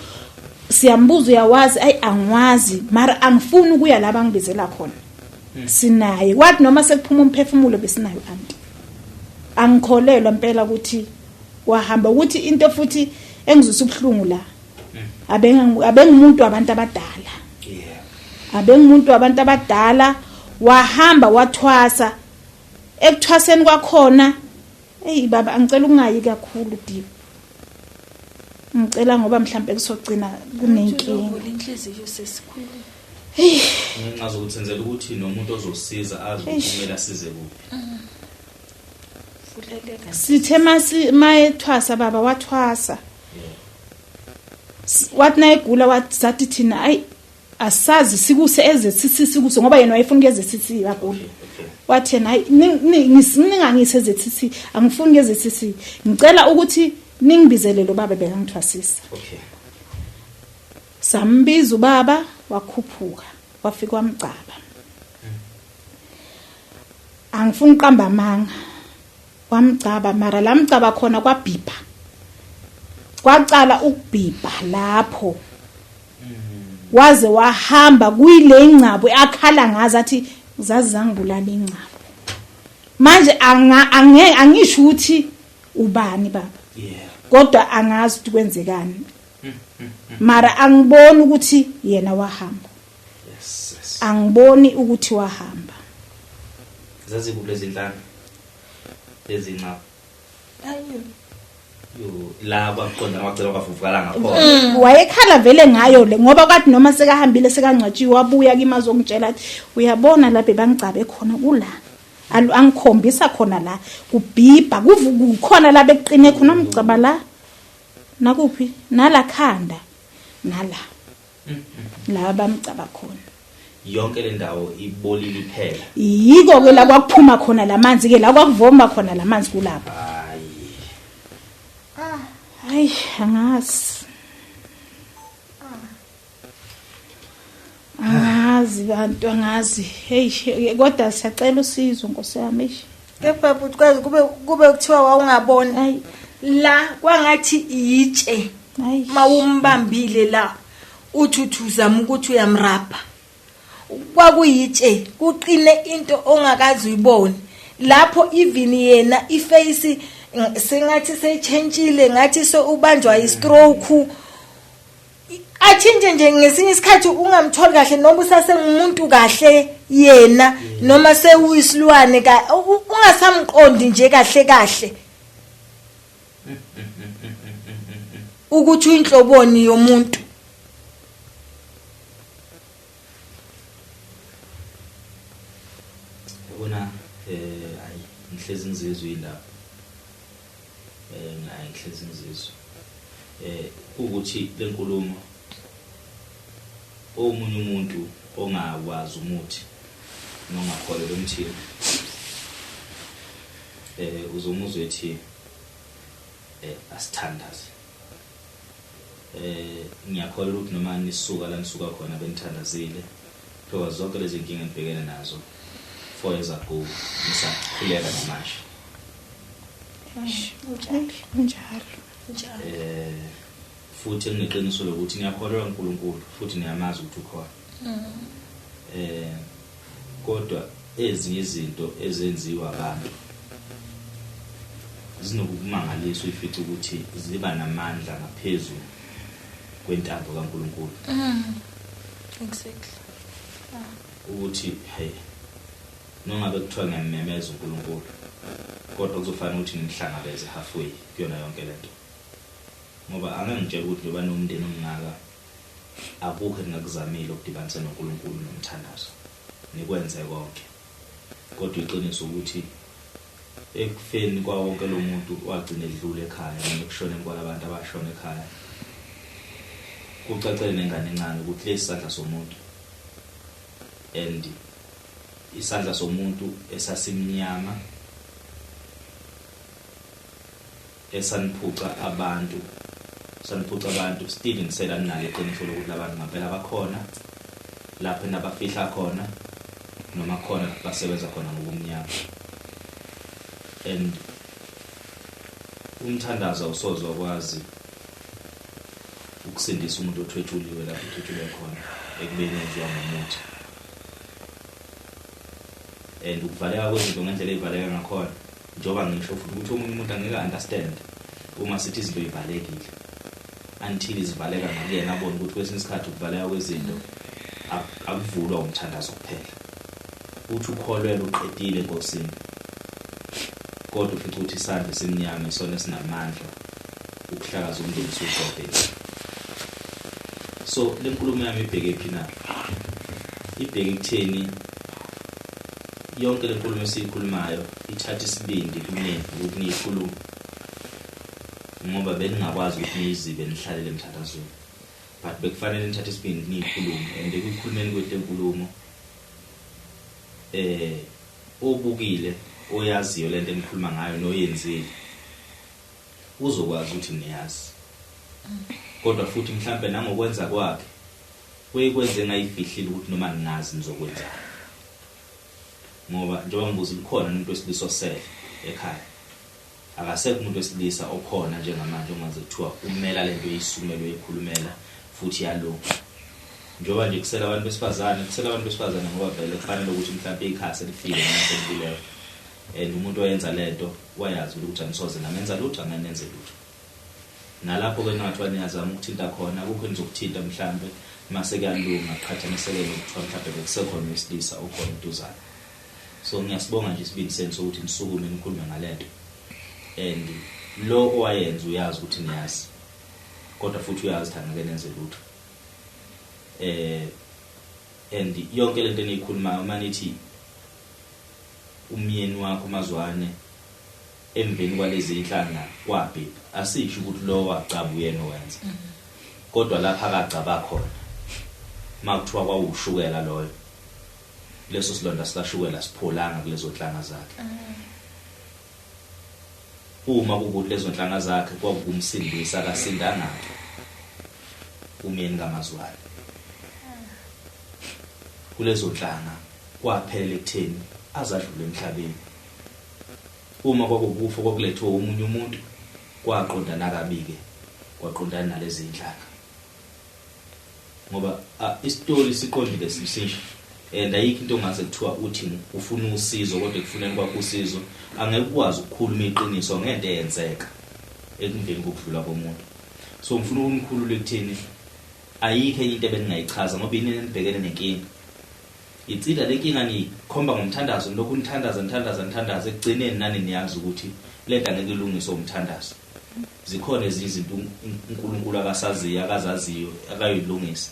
siyambuza uyawazi, ayi angiwazi, mara angifuni ukuya la bangibizela khona. Sinaye kwathi noma sekuphuma umphefumulo besinayo anti. Angikholelwa impela ukuthi wahamba, ukuthi into futhi engizwisa ubuhlungu la, abengumuntu wabantu abadala. Abengumuntu wabantu abadala, wahamba wathwasa. Ekuthwaseni kwakhona, hey baba, angicela ukungayi kakhulu deep, ngicela ngoba mhlambe kusogcina kunenkinga. Uzovula inhliziyo sesikhulu. Ngenxa zokuthi senzela ukuthi nomuntu ozosiza azi ukuthi kumele asize kuphi. Vuleleka. Sithe masi mayethwasa baba, wathwasa. Wathi nayegula, wathi sathi thina ayi asazi sikuse eZCC, sikuse ngoba yena wayefuna ukuya eZCC kakhulu. Wathi yena hayi, ningangise eZCC, angifuni ukuya eZCC, ngicela ukuthi ningibizele lo baba bekangithwasisa. Sambiza ubaba, wakhuphuka wafika wamgcaba. Angifuni uqamba amanga, wamgcaba, mara lamgcaba khona kwabhibha, kwacala ukubhibha lapho, waze wahamba kuyile ingcabo akhala ngazo, athi zazi zangibulala ingcabo. Manje ange angisho ukuthi ubani baba, kodwa angazi ukuthi kwenzekani, mara angiboni ukuthi yena wahamba. Yes. Angiboni ukuthi wahamba. Zazikuphi lezi nhlanga? Lezi nxa. Ayo. Yo, la kwaqonda kwacela kwavuvukala ngakhona. Wayekhala vele ngayo le, ngoba kwathi noma sekahambile sekangcwatshiwe, wabuya kimi azongitshela athi uyabona lapha bangigcabe khona kula, angikhombisa khona la kubhibha, kukhona la bekuqine khona, amgcaba la nakuphi nala khanda nala la bamgcaba khona. Yonke le ndawo ibolile iphela. Yiko ke la kwakuphuma khona lamanzi ke, la kwakuvoma khona lamanzi kulapho. Hayi. Hayi angazi, angazi bantu, angazi. Hey, kodwa siyacela usizo Nkosi yami, eish. Kepha bhuti kwazi kube kuthiwa wawungabona. Hayi. La kwangathi yitshe. Hayi. Mawumbambile la uthi uthi uzama ukuthi uyamrapha. Kwakuyitshe, kuqine into ongakazi uyibone. Lapho even yena iface sengathi seyitshentshile, ngathi sewubanjwa istroke. Atshintshe nje ngesinye isikhathi ungamtholi kahle, noma usasengumuntu kahle yena, noma sewuyisilwane ka ungasamqondi nje kahle kahle ukuthi uyinhloboni yomuntu. Yabona, ayi ngihlezi ngizizwe indaba. Hayi ngihlezi ngizizwe. Ukuthi lenkulumo omunye umuntu ongawazi umuthi nongakholelwa emthini, uzomuzwa ethi asithandaze. Ngiyakholelwa ukuthi noma nisuka la nisuka khona benithandazile, because zonke lezi nkinga enibhekene nazo 4 years ago nisakhuleka namanje. Kunjalo. Futhi ngineqiniso lokuthi niyakholelwa kuNkulunkulu futhi niyamazi ukuthi ukhona. Kodwa ezinye izinto ezenziwa abantu zinokukumangalisa, uyifica ukuthi ziba namandla ngaphezulu kwentando kaNkulunkulu. Ukuthi hey, nongabe kuthiwa ngiyamemeza uNkulunkulu, kodwa kuzofanele ukuthi ngimhlangabeze halfway kuyona yonke lento, ngoba angeke ngitshele ukuthi njengoba nomndeni omngaka akukho engingakuzamile ukudibanisa noNkulunkulu nomthandazo, nikwenze konke, kodwa iqiniso ukuthi ekufeni kwa wonke lo muntu wagcina edlule ekhaya, noma ekushoneni kwalabantu abashona ekhaya, kucacele nengane encane ukuthi lesi sandla somuntu, and isandla somuntu esasimnyama esaniphuca abantu, saniphuca abantu, still ngisela ninalo iqiniso lokuthi labantu ngempela bakhona. Lapho nabafihla khona noma khona basebenza khona ngobumnyama. And umthandazo awusoze wakwazi ukusindisa umuntu othwetshuliwe lapho uthwetshulwe khona ekubeni enziwa ngomuthi. And ukuvaleka kwezinto ngendlela ezivaleka ngakhona, njengoba ngisho futhi ukuthi omunye umuntu angeke understand uma sithi izinto ivalekile until izivaleka ngakuyena abone ukuthi kwesinye isikhathi ukuvaleka kwezinto akuvulwa umthandazo kuphela. Uthi ukholwela uqedile enkosini, kodwa ufica ukuthi isandla esimnyama isona esinamandla ukuhlakaza umndeni usuqobheni. So le nkulumo yami ibheke phi na? Ibheke ekutheni yonke le nkulumo esiyikhulumayo ithatha isibindi kunini ukuthi niyikhulume, ngoba beningakwazi ukuthi niyizibe nihlalele emthandazweni, but bekufanele nithathe isibindi niyikhulume. And ekukhulumeni kwethu lenkulumo obukile oyaziyo lento enikhuluma ngayo noyenzile uzokwazi ukuthi niyazi, kodwa futhi mhlambe nangokwenza kwakhe uyikwenze engayifihlile ukuthi noma ningazi nizokwenzani, ngoba njengoba ngibuza likhona umuntu wesilisa osele ekhaya, akasekho umuntu wesilisa okhona njengamanje ongaze kuthiwa umela lento eyisukumele uyikhulumela futhi yalunga. Njengoba nje kusela abantu besifazane, kusela abantu besifazane ngoba vele kufanele ukuthi mhlawumbe ikhasi elifike noma selibulewe, and umuntu oyenza lento wayazi ukuthi anisoze namenza lutho, anganenze lutho. Nalapho-ke ningathiwa niyazama ukuthinta khona, akukho enizokuthinta mhlambe mase kuyalunga qhathanisekele kuthiwa mhlambe bekusekhona wesilisa okhona eduzane. So ngiyasibonga nje isibindi senu sokuthi nisukume nikhulume ngalento, and lo owayenza uyazi ukuthi niyazi, kodwa futhi uyazi ukuthi angeke nenze lutho. And yonke lento eniyikhulumayo uma nithi umyeni wakho Mazwane emveni kwalezi inhlanga kwabhebha, asisho ukuthi lo wacaba uyena owenza, kodwa lapha akagcaba khona makuthiwa kwawushukela loyo, leso silonda sikashukela sipholanga kulezo nhlanga zakhe. Uma kukuthi lezo nhlanga zakhe kwakukumsindisa, akasindanga umyeni kaMazwane kulezo nhlanga, kwaphelela ekutheni azadlule emhlabeni. Uma kwakukufa kwakulethwe omunye umuntu, kwaqondana kabi-ke, kwaqondana nalezi nhlanga, ngoba isitori siqondile sisisho, and ayikho into ongaze kuthiwa uthi ufuna usizo, kodwa ekufuneni kwakho usizo angeke ukwazi ukukhuluma iqiniso ngento eyenzeka ekumveni kokudlula komuntu. So ngifuna ukunikhulula ekutheni ayikho enye into ebeningayichaza, ngoba yini enibhekene nenkinga. Itsida lenkinga nikhomba ngomthandazo, nilokhu nithandaza nithandaza nithandaza, ekugcineni nani niyazi ukuthi lento angeke ilungiswe umthandazo. Zikhona ezinye izinto uNkulunkulu akasaziyo, akazaziyo, akayilungisa.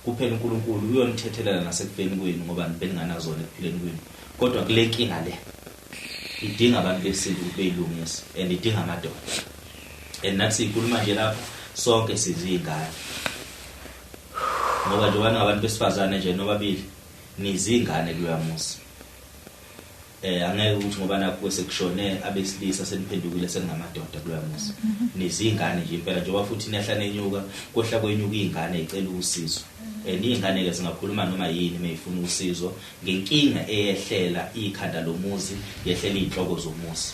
Kuphela uNkulunkulu uyonithethelela nasekufeni kwenu, ngoba nibenginganazona ekuphileni kwenu. Kodwa kule nkinga le idinga abantu besintu ukuthi beyilungise, and idinga amadoda. And nathi sikhuluma nje lapha sonke sizingane, ngoba njengoba ningabantu besifazane nje nobabili nizingane kuloya muzi. Angeke ukuthi ngoba nakho sekushone abesilisa seniphendukile seningamadoda kuloya muzi, nizingane nje impela. Njengoba futhi nehla nenyuka, kwehla kwenyuka izingane icela usizo, and izingane ke zingakhuluma noma yini mayifuna usizo ngenkinga eyehlela ikhanda lomuzi, yehlela izinhloko zomuzi.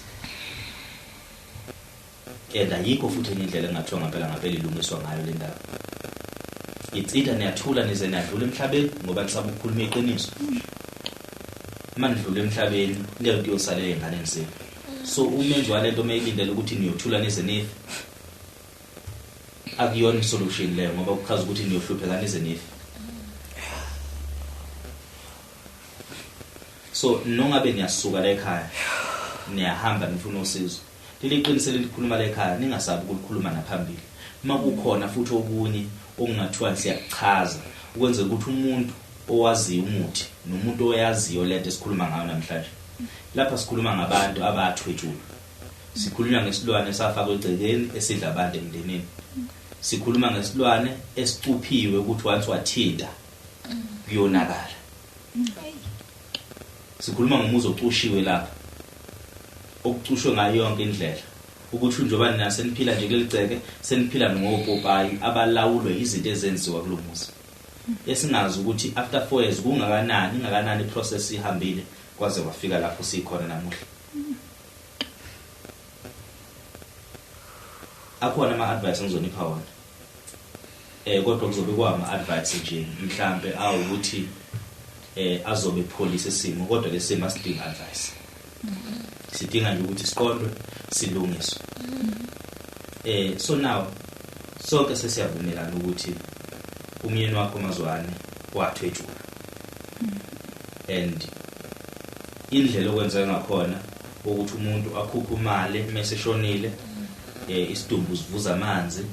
And ayikho futhi enye indlela engathiwa ngempela ngempela ilungiswa ngayo le ndaba. Itsida niyathula nize niyadlula emhlabeni ngoba nisaba ukukhuluma iqiniso. Uma nidlula emhlabeni leyo nto iyosalela ey'nganeni zenu. So umenzi walento uma elindele ukuthi niyothula nize nife, akuyona isolution leyo, ngoba kuchaza ukuthi niyohlupheka nize nife. So nongabe niyasuka la ekhaya niyahamba nifuna usizo, leli qiniso lelikhuluma la ekhaya ningasabi ukulikhuluma naphambili. Uma kukhona futhi okunye okungathiwa siyakuchaza ukwenzela ukuthi umuntu owaziyo umuthi nomuntu oyaziyo lento esikhuluma ngayo namhlanje. Lapha sikhuluma ngabantu abathwetshulwa, sikhulunywa ngesilwane esafakwa egcekeni esidla abantu emndenini, sikhuluma ngesilwane esicuphiwe ukuthi once wathinta kuyonakala. Sikhuluma ngomuzi ocushiwe lapha, okucushwe ngayo yonke indlela, ukuthi njengoba nina seniphila nje kuleli gceke, seniphila ngopopayi abalawulwe izinto ezenziwa kulo muzi. Esingazi ukuthi after 4 years kungakanani, ingakanani iprocess ihambile kwaze kwafika lapho sikhona namuhla. Akhona ama advice engizonipha wona. Kodwa kuzobe kwama advice nje mhlambe awukuthi azobe pholisa isimo, kodwa lesimo asidinga advice. Sidinga nje ukuthi siqondwe, silungiswe. So now sonke sesiyavumelana ukuthi umyeni wakho Mazwane wathwetshulwa. And indlela okwenzeka ngakhona ukuthi umuntu akhukhumale mase eshonile, isidumbu sivuza amanzi.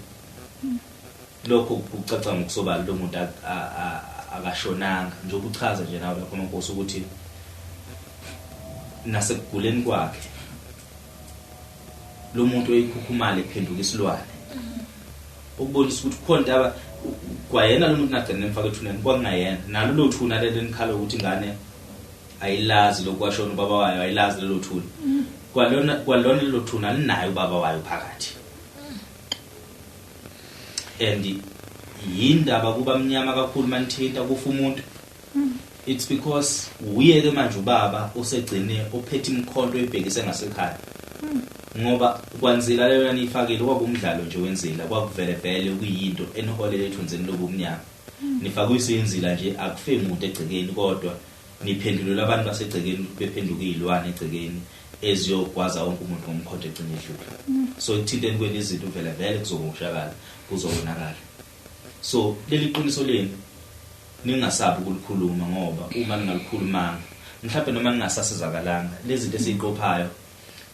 Lokho kucaca ngokusobala lo muntu akashonanga, njengoba uchaza nje nawe lapho Nonkosi ukuthi nasekuguleni kwakhe lo muntu oyikhukhumala ephenduka isilwane, ukubonisa ukuthi kukhona into kwayena lo muntu nagcina emfaka ethuneni kwakungayena nalo lo thuna leli enikhala ukuthi ingane ayilazi lokwashona ubaba wayo, ayilazi lelo thuna, kwalona lelo thuna linayo ubaba wayo phakathi. And yindaba kuba mnyama kakhulu manithinta kufa umuntu, it's because uye ke manje ubaba osegcine ophethe imkhonto ebhekise ngasekhaya, ngoba kwanzila leyo niyifakile kwakumdlalo nje wenzila, kwakuvele vele kuyinto eniholele ethunzini lobumnyama. Nifakwe isenzila nje, akufe umuntu egcekeni, kodwa niphendulele abantu basegcekeni bephenduka izilwane egcekeni eziyogwaza wonke umuntu ngomkhonto egcine edlula. So ekuthinteni kwenu izinto vele vele kuzomoshakala, kuzobonakala. So leli qiniso lenu ningasabi ukulikhuluma, ngoba uma ningalikhulumanga mhlawumbe noma ningasasizakalanga, lezi zinto esiziqophayo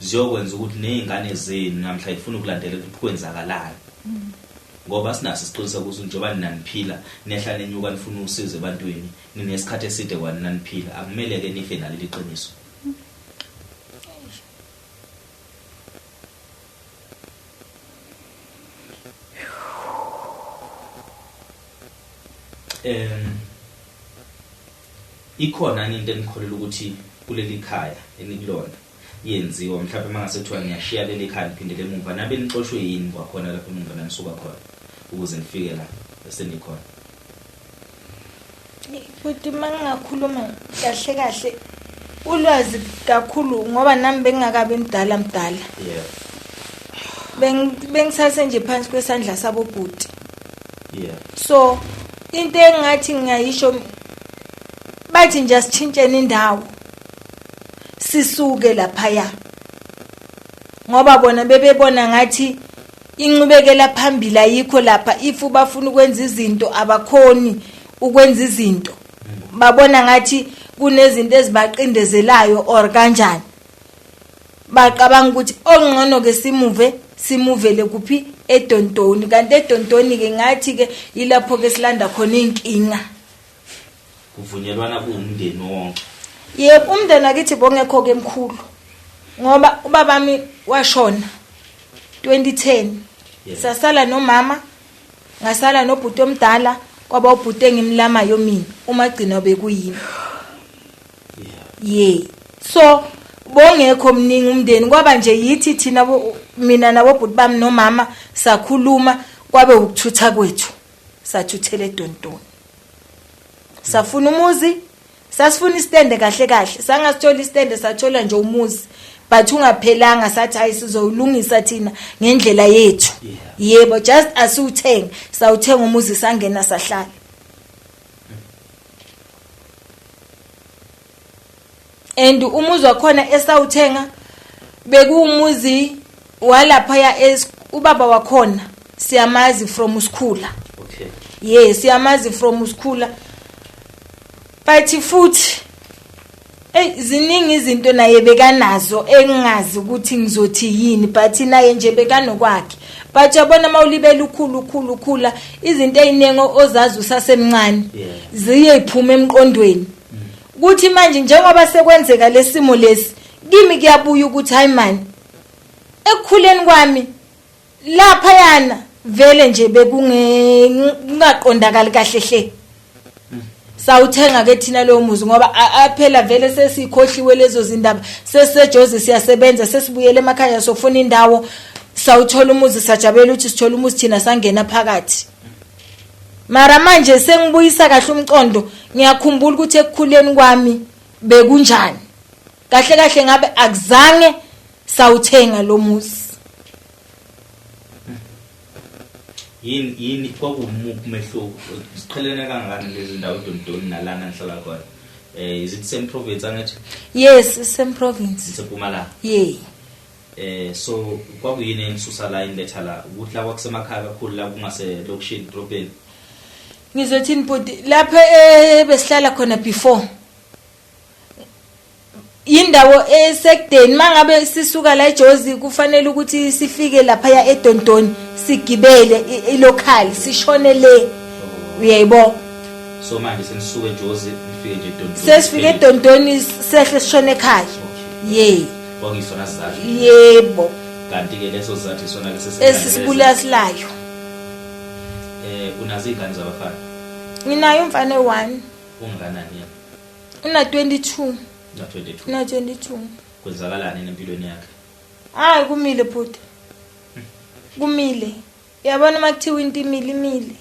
ziyokwenza ukuthi nezingane zenu namhla ifuna ukulandela ukuthi kwenzakalani. Ngoba sinaso isiqiniseko ukuthi njengoba naniphila nehla nenyuka nifuna usizo ebantwini, ninesikhathi eside kwani naniphila, akumele ke nife naleli qiniso. Ikhona into enikholelwa ukuthi kuleli khaya enikulona yenziwa, mhlawumbe mangase kuthiwa niyashiya leli khaya niphindele emuva, nabe nixoshwe yini kwakhona lapho emuva nanisuka khona ukuze nifike la esenikhona? Futhi mangingakhuluma kahle kahle ulwazi kakhulu, ngoba nami bengingakabi mdala. Bengisase nje phansi kwesandla sabo bhuti. So into engathi ngiyayisho, bathi nje asitshintsheni indawo sisuke laphaya, ngoba bona bebebona ngathi incubekela phambili ayikho lapha. If bafuna ukwenza izinto abakhoni ukwenza izinto, babona ngathi kunezinto ezibaqindezelayo or kanjani, baqabanga ukuthi ongcono ke simuve, simuvele kuphi? eDontoni. Kanti eDontoni ke ngathi ke ilapho ke silanda khona inkinga. Kuvunyelwana kuwumndeni wonke? Yebo, umndeni akithi bongekho ke mkhulu, ngoba ubabami washona 2010. Sasala nomama, ngasala nobhuti omdala, kwaba ubhuti engimlamayo mina, umagcino bekuyimi. So bongekho mningi umndeni, kwaba nje yithi thina mina nabobhuti bami nomama sakhuluma, kwabe ukuthutha kwethu, sathuthela eDontoni, safuna umuzi, sasifuna isitende kahle kahle, sangasithola isitende, sathola nje umuzi but ungaphelanga. Sathi hayi, sizowulungisa thina ngendlela yethu. Yebo, just asiwuthenge, sawuthenga umuzi, sangena, sahlala. And umuzi wakhona esawuthenga bekuwumuzi walapha ubaba wakhona siyamazi from usikhula. Yes, siyamazi from usikhula, but futhi ey, ziningi izinto naye bekanazo engingazi ukuthi ngizothi yini, but naye nje bekanokwakhe. But yabona mawulibela ukhulu ukhulu ukhula, izinto eziningi ozazi usasemncane ziye iphuma emqondweni. Kuthi manje njengoba sekwenzeka lesimo lesi kimi, kuyabuya ukuthi hayi man, ekukhuleni kwami lapha yana vele nje bekunge kungaqondakali kahle hle. Sawuthenga ke thina lowo muzi ngoba aphela vele sesikhohliwe lezo zindaba, sesisejozi, siyasebenza, sesibuyele emakhaya, sofuna indawo. Sawuthola umuzi, sajabela ukuthi sithola umuzi thina, sangena phakathi. Mara manje sengibuyisa kahle umcondo, ngiyakhumbula ukuthi ekukhuleni kwami bekunjani. Kahle kahle ngabe akuzange sawuthenga lo muzi. Yini yini kwakuwumuphi umehluko? Siqhelene kangakanani lezi ndawo eDondoni nalana nihlala khona? Is it same province angithi? Yes, same province. Isempumalanga. Yeah. So kwakuyini enisusa la iniletha la? Ukuthi la kwakusemakhaya kakhulu la kungase lokishini edolobheni. Ngizothini bhuti, lapha ebesihlala khona before indawo esekudeni, mangabe sisuka la eJozi kufanele ukuthi sifike lapha ya eDondoni, sigibele ilocal sishone le, uyayibona. So manje senisuka eJozi nifike nje eDondoni. Sesifike eDondoni sehle sishone ekhaya. Yeah. Kwakuyisona sizathu. Yebo. Kanti ke leso sizathu isona ke sesibulasilayo. Unazo izingane zabafana? Nginayo umfana e1. Ungakanani yena? Una 22. Una 22. Una 22. Kwenzakalani empilweni yakhe? Hayi kumile bhuti. Kumile. Uyabona makuthiwa into imile imile.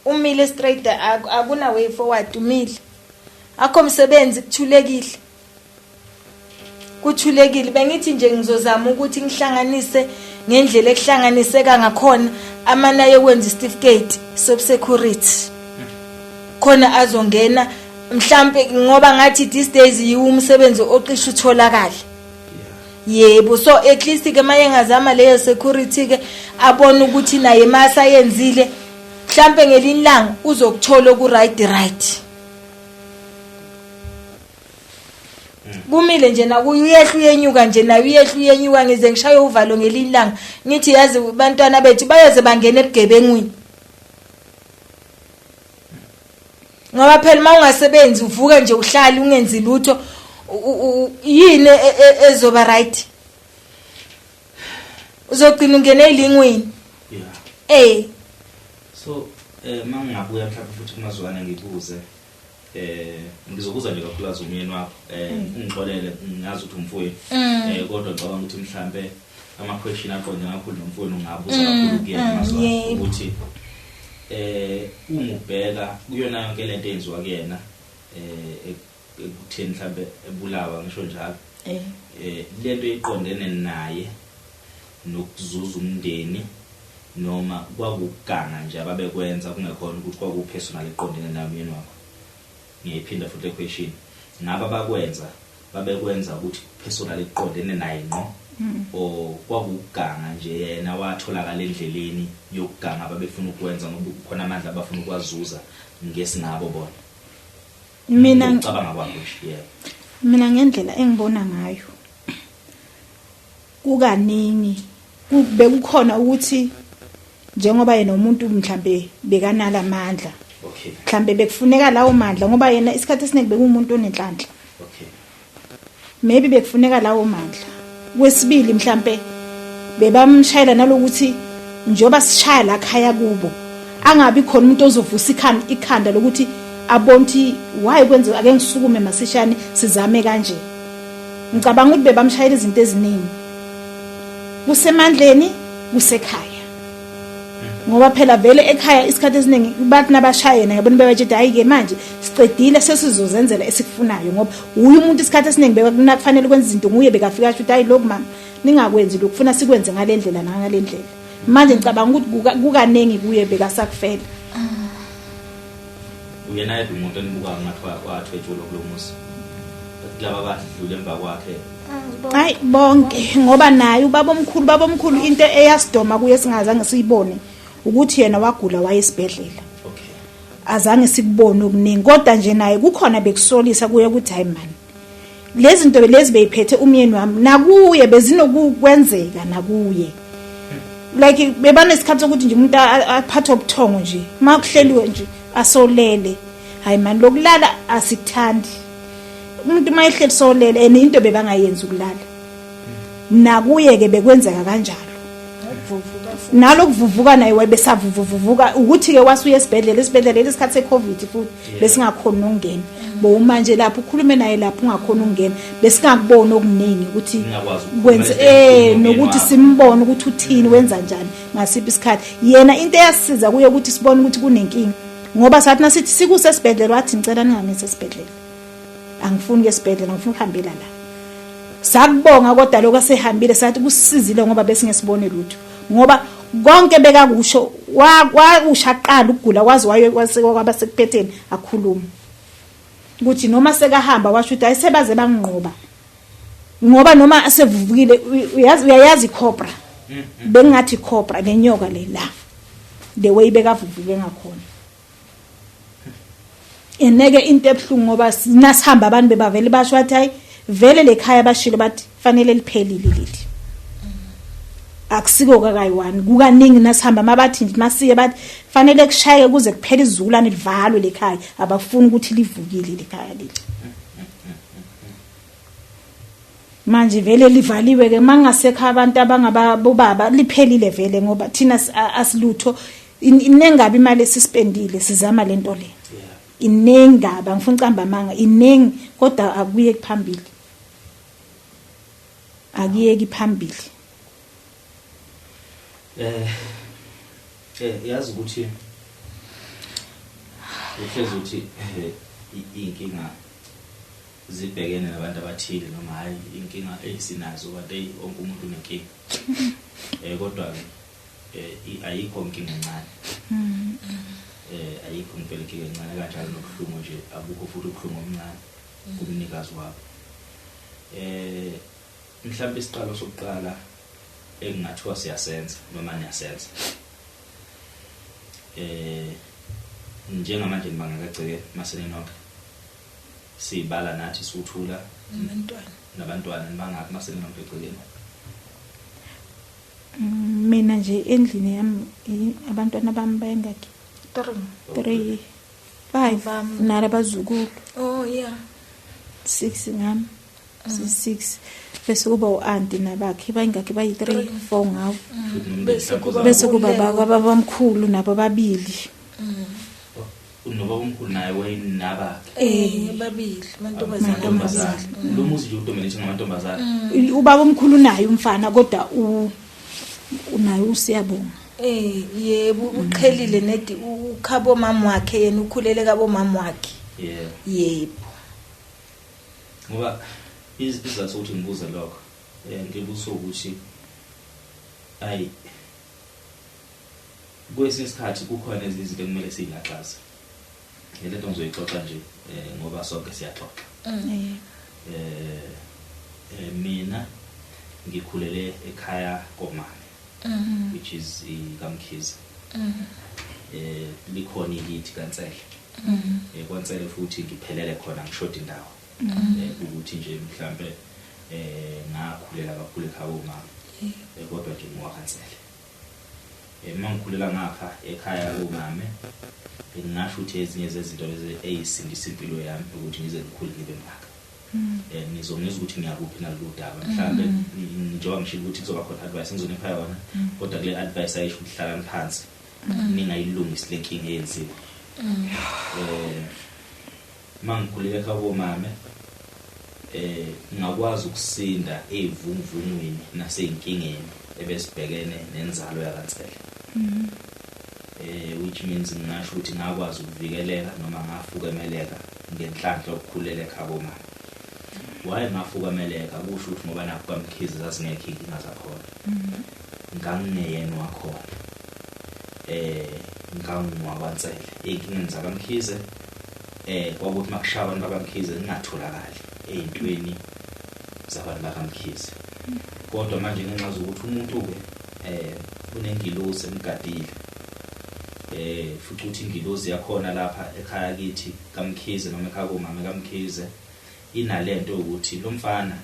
Umile straight, akuna way forward, umile. Akho msebenzi, kuthulekile. Kuthulekile. Bengithi nje ngizozama ukuthi ngihlanganise ngendlela ekuhlanganiseka ngakhona amana yokwenza isitifiketi sobusecurity. Khona azongena mhlambe, ngoba ngathi these days yiwo umsebenzi oqisha utholakala. Yebo, so at least ke maye ngazama leyo security ke, abone ukuthi naye masayenzile mhlambe ngelinye ilanga uzokuthola ku right right. Kumile nje nakuye, uyehla uyenyuka nje naye, uyehla uyenyuka, ngize ngishaye uvalo ngelinye ilanga ngithi yazi bantwana bethu bayoze bangena ebugebengwini. Ngoba phela uma ungasebenzi uvuka nje uhlale ungenzi lutho, yini ezoba right? Uzogcina ungena ezilingweni. Yeah. So mangingabuya mhlawumbe futhi kumazwana ngikubuze, ngizobuza nje kakhulukazi umyeni wakho, ungixolele, ngiyazi ukuthi umfowenu, kodwa ngicabanga ukuthi mhlambe ama question aqonde kakhulu nomfowenu ungabuza kakhulu kuyena mazwana, ukuthi uma ubheka kuyona yonke lento eyenziwa kuyena, ekutheni mhlambe ebulawa ngisho njalo, lento iqondene naye nokuzuza umndeni, noma kwakuganga nje ababekwenza kungekhona ukuthi kwakupersonal eqondene naye umyeni wakho? Ngiyayiphinda futhi le question, ngabe abakwenza babekwenza ukuthi personal eqondene naye ngqo, or kwakuganga nje yena watholakala endleleni yokuganga ababefuna ukwenza ngoba kukhona amandla abafuna ukwazuza ngesingabo bona? Mina ngicabanga kwakho nje, yebo. Mina ngendlela engibona ngayo, kukaningi bekukhona ukuthi njengoba yena umuntu mhlambe bekanala amandla, mhlambe bekufuneka lawo mandla, ngoba yena isikhathi esiningi bekuwumuntu onenhlanhla. Maybe bekufuneka lawo mandla. Kwesibili mhlambe bebamshayela nalokuthi njengoba sishaya la khaya kubo, angabi khona umuntu ozovusa ikhanda lokuthi abone ukuthi why kwenziwa, ake ngisukume masishane sizame kanje. Ngicabanga ukuthi bebamshayela izinto eziningi, kusemandleni, kusekhaya, ngoba phela vele ekhaya isikhathi esiningi bathi nabashaya yena, yabona, bebatshe hayi ke manje sicedile, sesizozenzela esikufunayo, ngoba uye umuntu isikhathi esiningi bekufanele kwenza izinto nguye, bekafika asho ukuthi hayi lokhu mama ningakwenzi lokhu, funa sikwenze ngale ndlela nangale ndlela. Manje ngicabanga ukuthi kukaningi kuye bekasakufela. Uyena yedwa umuntu enibuka ngathi wathwetshulwa kulo muzi kulaba abadlula emva kwakhe? Hayi bonke, ngoba naye ubaba omkhulu, baba omkhulu, into eyasidoma kuye singazange siyibone ukuthi yena wagula waye esibhedlela. Azange sikubone okuningi, kodwa nje naye kukhona bekusolisa kuye ukuthi hayi man, lezi zinto lezi beyiphethe umyeni wami nakuye bezinokukwenzeka nakuye, like bebanesikhathi sokuthi nje umuntu aphathe ubuthongo nje makuhleliwe nje asolele. Hayi man, lokulala asikuthandi, umuntu mayehleli solele, and into bebangayenzi ukulala, nakuye ke bekwenzeka kanjalo. Nalokuvuvuka naye wayebesavuvuvuka ukuthi ke wasuye esibhedlela, esibhedlela lesikhathi seCovid futhi besingakhona ukungena. Bo manje lapho ukhulume naye lapho ungakhona ukungena, besingakubona okuningi ukuthi kwenze nokuthi simbone ukuthi uthini, wenza njani ngasiphi isikhathi. Yena into eyasiza kuye ukuthi sibone ukuthi kunenkinga, ngoba sathi nasithi sikusesibhedlela wathi ngicela ningangise esibhedlela, angifuni ke esibhedlela, ngifuna ukuhambela la. Sakubonga kodwa lokho asehambile, sathi kusizile ngoba besingesibone lutho, ngoba konke bekakusho wakusha aqala ukugula kwazi waye kwaba sekuphetheni akhuluma ukuthi noma sekahamba washo ukuthi ayisebaze banginqoba, ngoba noma asevuvukile uyazi uyayazi icobra, bengathi icobra nenyoka le la the way bekavuvuke ngakhona. Eneke into ebhlungu ngoba nasihamba abantu bebavele basho bathi hayi vele lekhaya bashilo bathi fanele liphelile leli, akusiko kakayi-one kukaningi nasihamba mabathi nje masiye bathi fanele kushayeke kuze kuphele izizukulwane livalwe lekhaya, abafuni ukuthi livukile lekhaya leli. Manje vele livaliwe ke mangasekho abantu abangabobaba, liphelile vele ngoba thina asilutho. Inengabe imali esispendile sizama lento le, inengaba ngifuna ucamba amanga iningi, kodwa akuyeki phambili, akuyeki phambili. Yazi ukuthi uhlezi uthi inkinga zibhekene nabantu abathile noma hayi inkinga esinazo kanti hey wonke umuntu unenkinga. Kodwa ke ayikho inkinga encane. Ayikho impela inkinga encane, kanjalo nobuhlungu nje abukho futhi ubuhlungu omncane kumnikazi wabo. Mhlawumbe isiqalo sokuqala engingathiwa siyasenza noma niyasenza. Njengamanje nibangakagceke maseninonke sibala nathi suthula nabantwana nibangaki maseninonke egcekeni? Mina nje endlini yami abantwana bami bayengaki 3 5 nalabazukulu. Oh yeah, 6 ngami, 6 bese kuba uanti nabakhe bayingakhi bayi 3 4 ngawo, bese kuba babamkhulu nabo babili. Unoba omkhulu naye wayenabakhe babili amantombazana. Lo muzi nje udominate ngamantombazana. Ubaba omkhulu naye umfana kodwa unaye usiyabonga. Yebo uqhelile nedi ukhabo mama wakhe, yena ukhulele kabo mama wakhe. Yebo. Ngoba isizathu ukuthi ngibuze lokho, ngibuza ukuthi ayi kwesinye isikhathi kukhona ezinye izinto ekumele siyilaxaze. Lento ngizoyixoxa nje ngoba sonke siyaxoxa. Mina ngikhulele ekhaya komame, which is iKaMkhize. Likhona ikithi kaNsele. KwaNsele futhi ngiphelele khona ngishoda indawo. Ukuthi nje mhlambe ngakhulela kakhulu ekhaya komama. Kodwa nje ngiwakaNsele. Uma ngikhulela ngapha ekhaya komame ngingasho ukuthi ezinye zezinto lezi eyisindisa impilo yami ukuthi ngize ngikhule ngibe ngaka. Nizongizwa ukuthi ngiyakuphi nalolu daba. Mhlambe njengoba ngishilo ukuthi kuzoba khona advice ngizonipha yona, kodwa kule advice ayisho ukuthi hlalani phansi ningayilungisi le nkinga eyenziwe. Uma ngikhulela ekhaya komame ngakwazi ukusinda ezivunguvungwini nasey'nkingeni ebesibhekene nenzalo yakaNsele. Which means ngingasho ukuthi ngakwazi ukuvikeleka noma ngafukemeleka ngenhlanhla yokukhulela ekhaya komama. Why ngafukameleka? Kusho ukuthi ngoba nakho kaMkhize zazingekho iy'nkinga zakhona. Ngangingeyena wakhona. NgangingwakwaNsele. Ey'nkingeni zakaMkhize kwakuthi makushaya abantu bakaMkhize ngingatholakali ey'ntweni zabantu bakaMkhize. Kodwa manje ngenxa zokuthi umuntu-ke unengilosi emgadile, futhi ukuthi ingilosi yakhona lapha ekhaya kithi kaMkhize noma ekhaya komama kaMkhize inalento yokuthi lo mfana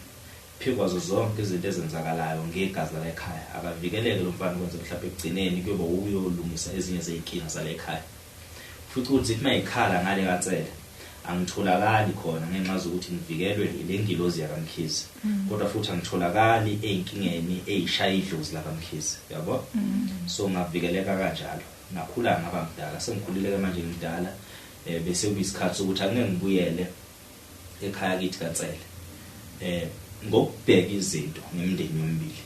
phikwazo zonke izinto ezenzakalayo ngegazi la ekhaya akavikeleke lo mfana, kwenze mhlawumbe ekugcineni kuyoba uyolungisa ezinye zey'nkinga zale ekhaya. Futhi ukuthi zithi mayikhala ngale kaNsele Angitholakali khona ngenxa zokuthi ngivikelwe ile ngilozi yakaMkhize, kodwa futhi angitholakali ey'nkingeni ey'shaya idlozi lakaMkhize, yabo. So ngavikeleka kanjalo, ngakhula ngaba mdala. Sengikhulile-ke manje, ngimdala, bese kuyisikhathi sokuthi angeke ngibuyele ekhaya kithi kaNsele. Ngokubheka izinto ngemindeni yomibili,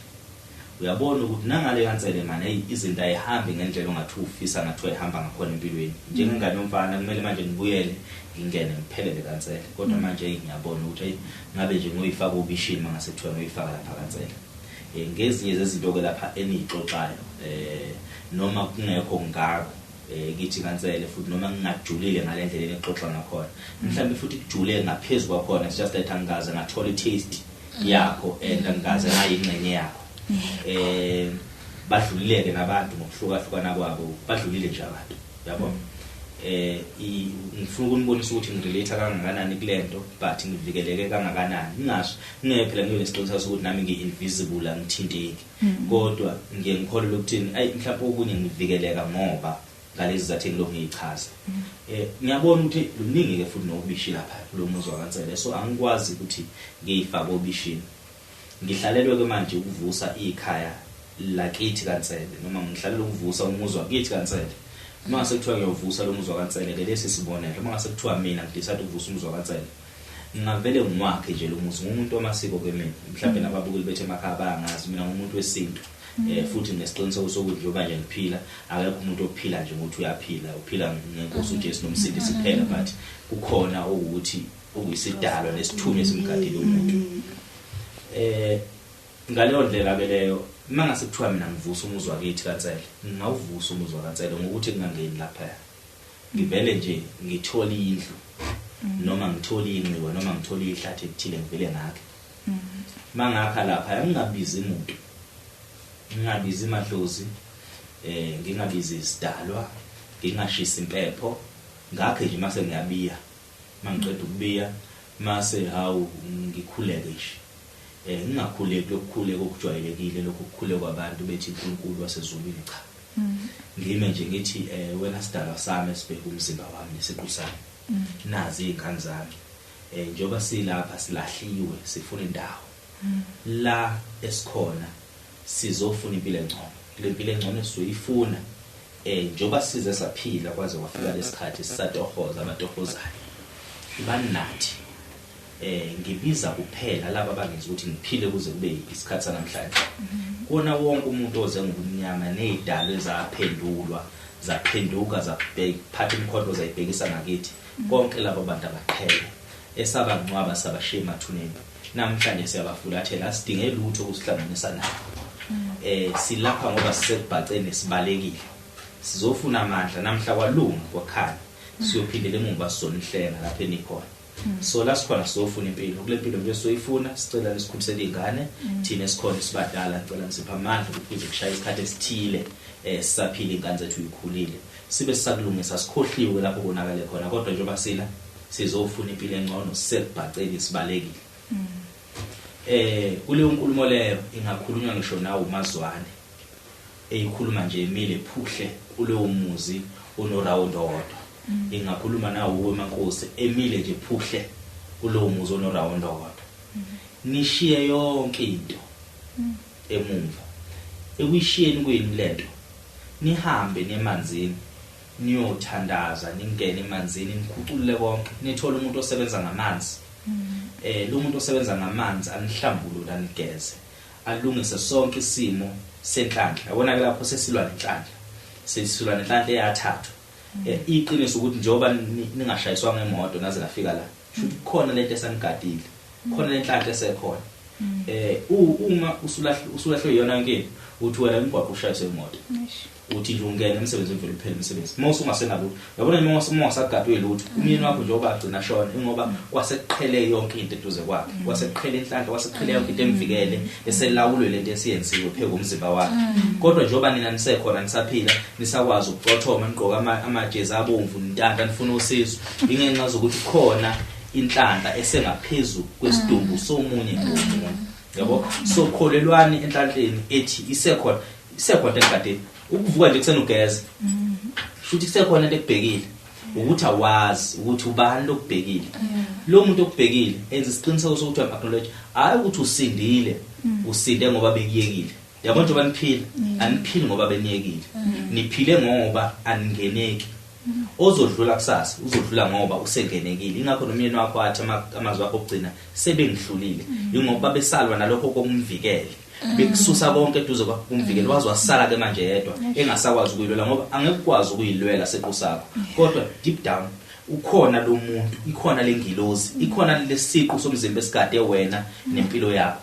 uyabona ukuthi nangale kaNsele manje, hey, izinto ayihambi ngendlela ongathi ufisa ngathi ayihamba ngakhona empilweni. Njengengane yomfana kumele manje ngibuyele, ngingene ngiphelele kaNsele, kodwa manje, hey, ngiyabona ukuthi, hey, ngabe nje ngoyifaka obishini mangase kuthiwa ngoyifaka lapha kaNsele. Ngezinye zezinto ke lapha eniyixoxayo, noma kungekho ngako kithi kaNsele, futhi noma ngingajulile ngalendlela enixoxa ngakhona, mhlawumbe futhi kujule ngaphezulu kwakhona, it's just that angikaze ngathola i-taste yakho and angikaze ngayingxenye yakho. Badlulileke nabantu ngokuhlukahlukana kwabo, badlulile nje abantu, yabo. Ngifuna ukunibonisa ukuthi ngirelate kangakanani kulento, but ngivikeleke kangakanani. Ngingasho ngeke phela ngibe nesiqiniseko sokuthi nami ngi-invisible, angithinteki, kodwa ngiye ngikholelwe ukuthini, ayi, mhlawumbe okunye ngivikeleka ngoba ngalezi zathu engilokhu ngiyichaza. Ngiyabona ukuthi luningi ke futhi nobishi lapha kulo muzi wakaNsele, so angikwazi ukuthi ngiyifake obishini. Ngihlalelwe ke manje ukuvusa ikhaya lakithi kaNsele, noma ngihlalelwe ukuvusa umuzi wakithi kaNsele. Uma ngase kuthiwa ngiyovusa lo muzi wakaNsele ke, lesi sibonelo, uma ngase kuthiwa mina ngidecide ukuvusa umuzi wakaNsele, ngingavele ngiwakhe nje lo muzi. Ngumuntu wamasiko ke mina, mhlawumbe nababukeli bethu emakhaya bayangazi, mina ngumuntu wesintu. Futhi nesiqiniseko sokuthi njengoba nje ngiphila, akekho umuntu ophila nje ngokuthi uyaphila, uphila ngenkosi uJesu nomsindisi kuphela, but kukhona okuthi okuyisidalwa nesithunywa esimgadile umuntu. Ngaleyo ndlela ke leyo, mangase kuthiwa mina ngivusa umuzi wakithi kaNsele, ngingawuvusa umuzi wakaNsele ngokuthi ngingangeni lapha, ngivele nje ngithole indlu noma ngithole inxiwa noma ngithole ihlathi elithile, ngivele ngakhe. Mangakha lapha, ngingabizi umuntu, ngingabizi amadlozi, ngingabizi isidalwa, ngingashisi impepho, ngakhe nje. Mase ngiyabiya, mangiqeda ukubiya, mase hawu, ngikhuleke nje. Ngingakhuleki lokukhuleka okujwayelekile, lokhu kukhuleka kwabantu bethi uNkulunkulu wasezulwini, cha. Ngime nje ngithi, wena sidalwa sami esibheka umzimba wami nesiqu sami, nazi izingane zami, njengoba silapha silahliwe, sifuna indawo la esikhona, sizofuna impilo engcono. Le mpilo engcono sizoyifuna, njengoba size saphila kwaze kwafika lesikhathi sisatohoza abatohozayo banathi. Ngibiza kuphela laba abangenza ukuthi ngiphile kuze kube isikhathi sanamhlanje. Kona wonke umuntu oze ngobumnyama nezidalo ezaphendulwa zaphenduka zaphatha imikhonto zayibhekisa ngakithi, konke labo bantu abaqhele esabangcwaba sabashiya emathuneni, namhlanje siyabafulathela, asidinge lutho ukusihlanganisa nabo. Silapha ngoba sisekubhaceni, sibalekile, sizofuna amandla. Namhla kwalunga kwakhanya, siyophindela emuva, sizonihlenga lapha enikhona. So la sikhona sizofuna impilo. Kule mpilo nje sizoyifuna, sicela nisikhulisele iy'ngane. Thina esikhona sibadala, ngicela nisiphe amandla ukuthi kuze kushaye isikhathi esithile, sisaphila, iy'ngane zethu yikhulile, sibe sisakulungisa, sikhohliwe lapho konakale khona. Kodwa njengoba sila sizofuna impilo engcono, sisekubhaceni, sibalekile. Kuleyo nkulumo leyo ingakhulunywa ngisho nawo uMazwane eyikhuluma nje emile phuhle kulowo muzi onorawundi owodwa, ingakhuluma nawo uwemankosi emile nje phuhle kulowo muzi onorawundi owodwa. Nishiye yonke into emumva. Ekuyishiyeni kwenu lento, nihambe nemanzini, niyothandaza, ningene emanzini, nikhuculule konke, nithole umuntu osebenza ngamanzi. Lo muntu osebenza ngamanzi anihlambulule, anigeze, alungise sonke isimo senhlanhla. Yabona ke lapho sesilwa nenhlanhla, sesilwa nenhlanhla eyathathwa. Iqiniso ukuthi njengoba ningashayiswa ngemoto naze nafika la, shuthi kukhona lento esanigadile, khona lenhlanhla esekhona. Uma usulahlwe iyona yonke into, uthi wena umgwaqo ushayiswe imoto, uthi nje ungena emsebenzini vele uphele umsebenzi, uma usungasenalutho. Yabona, noma ungasagadwe lutho, umyeni wakho njengoba agcina shona, ingoba kwasekuqhele yonke into eduze kwakhe, kwasekuqhele inhlanhla, kwasekuqhele yonke into emvikele, eselawulwe lento esiyenziwe phezu komzimba wakhe. Kodwa njengoba nina nisekhona, nisaphila, nisakwazi ukucothoma, nigqoka amajezi abomvu, nintanta nifuna usizo, ingenxa zokuthi khona inhlanhla esengaphezu kwesidumbu somunye nomunye, yabo. So kholelwani enhlanhleni ethi isekhona, isekhona engadini. Ukuvuka nje kuseni ugeza, shuthi kusekhona into ekubhekile. Ukuthi awazi ukuthi ubani lokubhekile. Lo muntu okubhekile enza isiqiniseko sokuthi uyam-acknowledge, hhayi ukuthi usindile, usinde ngoba bekuyekile. Yabo njengoba niphila, aniphili ngoba beniyekile. Niphile ngoba aningeneki. Ozodlula kusasa uzodlula ngoba usengenekile. Ingakho nomyeni wakho athi amazwi akho okugcina sebengihlulile, ingoba besalwa nalokho kokumvikela, bekususa konke eduze kwakho kumvikela, waze wasala ke manje yedwa engasakwazi ukuyilwela, ngoba angeke ukwazi ukuyilwela siqu sakho. Kodwa deep down ukhona lo muntu, ikhona lengilozi, ikhona lesiqu somzimba esigade wena nempilo yakho.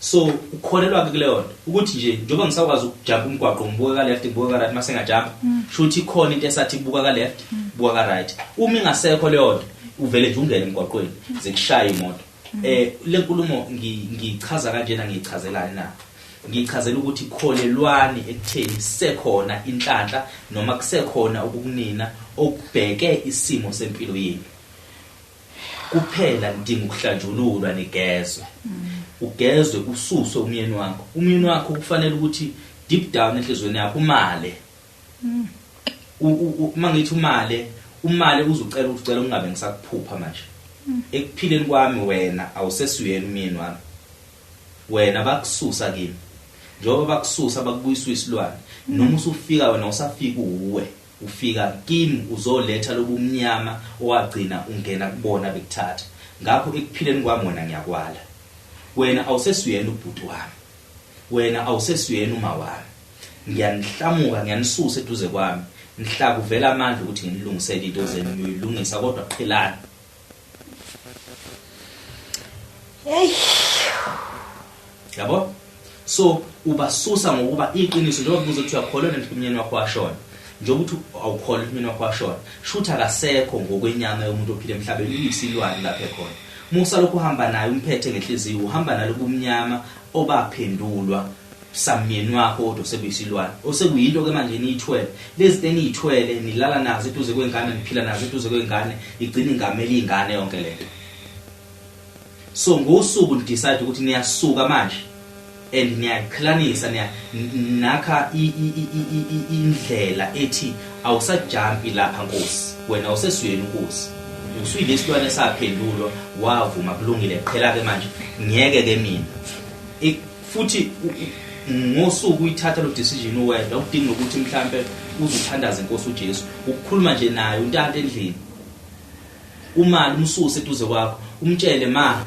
So ukholelwa ke kuleyo nto ukuthi nje njengoba ngisakwazi ukujumpa umgwaqo, ngibuka ka left, ngibuka ka right, mase ngajumpa, shuthi ikhona into esathi buka ka left, buka ka right. Uma ingasekho leyo nto, uvele nje ungene emgwaqweni, zikushaya imoto. Le nkulumo ngichaza kanjena, ngiyichazelani na? Ngichazela ukuthi kholelwani ekutheni sekhona inhlanhla noma kusekhona okukunina okubheke isimo sempilo yenu. Kuphela nidinga ukuhlanjululwa, nigezwe. Ugezwe ususwe umyeni wakho. Umyeni wakho kufanele ukuthi deep down enhliziyweni yakho umale. Uma ngithi umale, umale uzucela ukuthi ucela ungabe ngisakuphupha manje. Ekuphileni kwami wena awusesuyena umyeni wami. Wena bakususa kimi. Njengoba bakususa bakubuyiswa isilwane. Noma usufika wena usafika uwe. Ufika kimi uzoletha lobumnyama owagcina ungena kubona bekuthatha. Ngakho ekuphileni kwami wena ngiyakwala. Wena awusesuyena ubhuti wami. Wena awusesuyena uma wami. Ngiyanihlamuka, ngiyanisusa eduze kwami. Mhla kuvela amandla ukuthi nginilungisele into zenu, ngiyoyilungisa, kodwa qhelani. Hey. Yabo? So ubasusa ngokuba iqiniso, njengoba kubuza ukuthi uyakholwa nje umyeni wakho washona. Njengoba uthi awukholwa umyeni wakho washona, shuthi akasekho ngokwenyama yomuntu ophila emhlabeni, uyisilwane lapha ekhona. Musa lokhu uhamba naye umphethe ngenhliziyo, uhamba nalobumnyama obaphendulwa samyeni wakho kodwa sekuyisilwane. Osekuyinto ke manje niyithwele. Lezi zinto eniyithwele nilala nazo eduze kwengane, niphila nazo eduze kwengane, igcina ingameli ingane yonke lento. So ngosuku ni decide ukuthi niyasuka manje and niyaqhelanisa, nakha indlela ethi awusajumpi lapha Nkosi, wena usesuyena uNkosi, usuyilesilwane esaphendulwa wavuma, kulungile, qhela ke manje, ngiyeke ke mina. Futhi ngosuku uyithatha lo decision uwedwa, ukudinga ukuthi mhlambe uzuthandaza inkosi uJesu, ukukhuluma nje naye untanta endlini, umali umsuse eduze kwakho, umtshele ma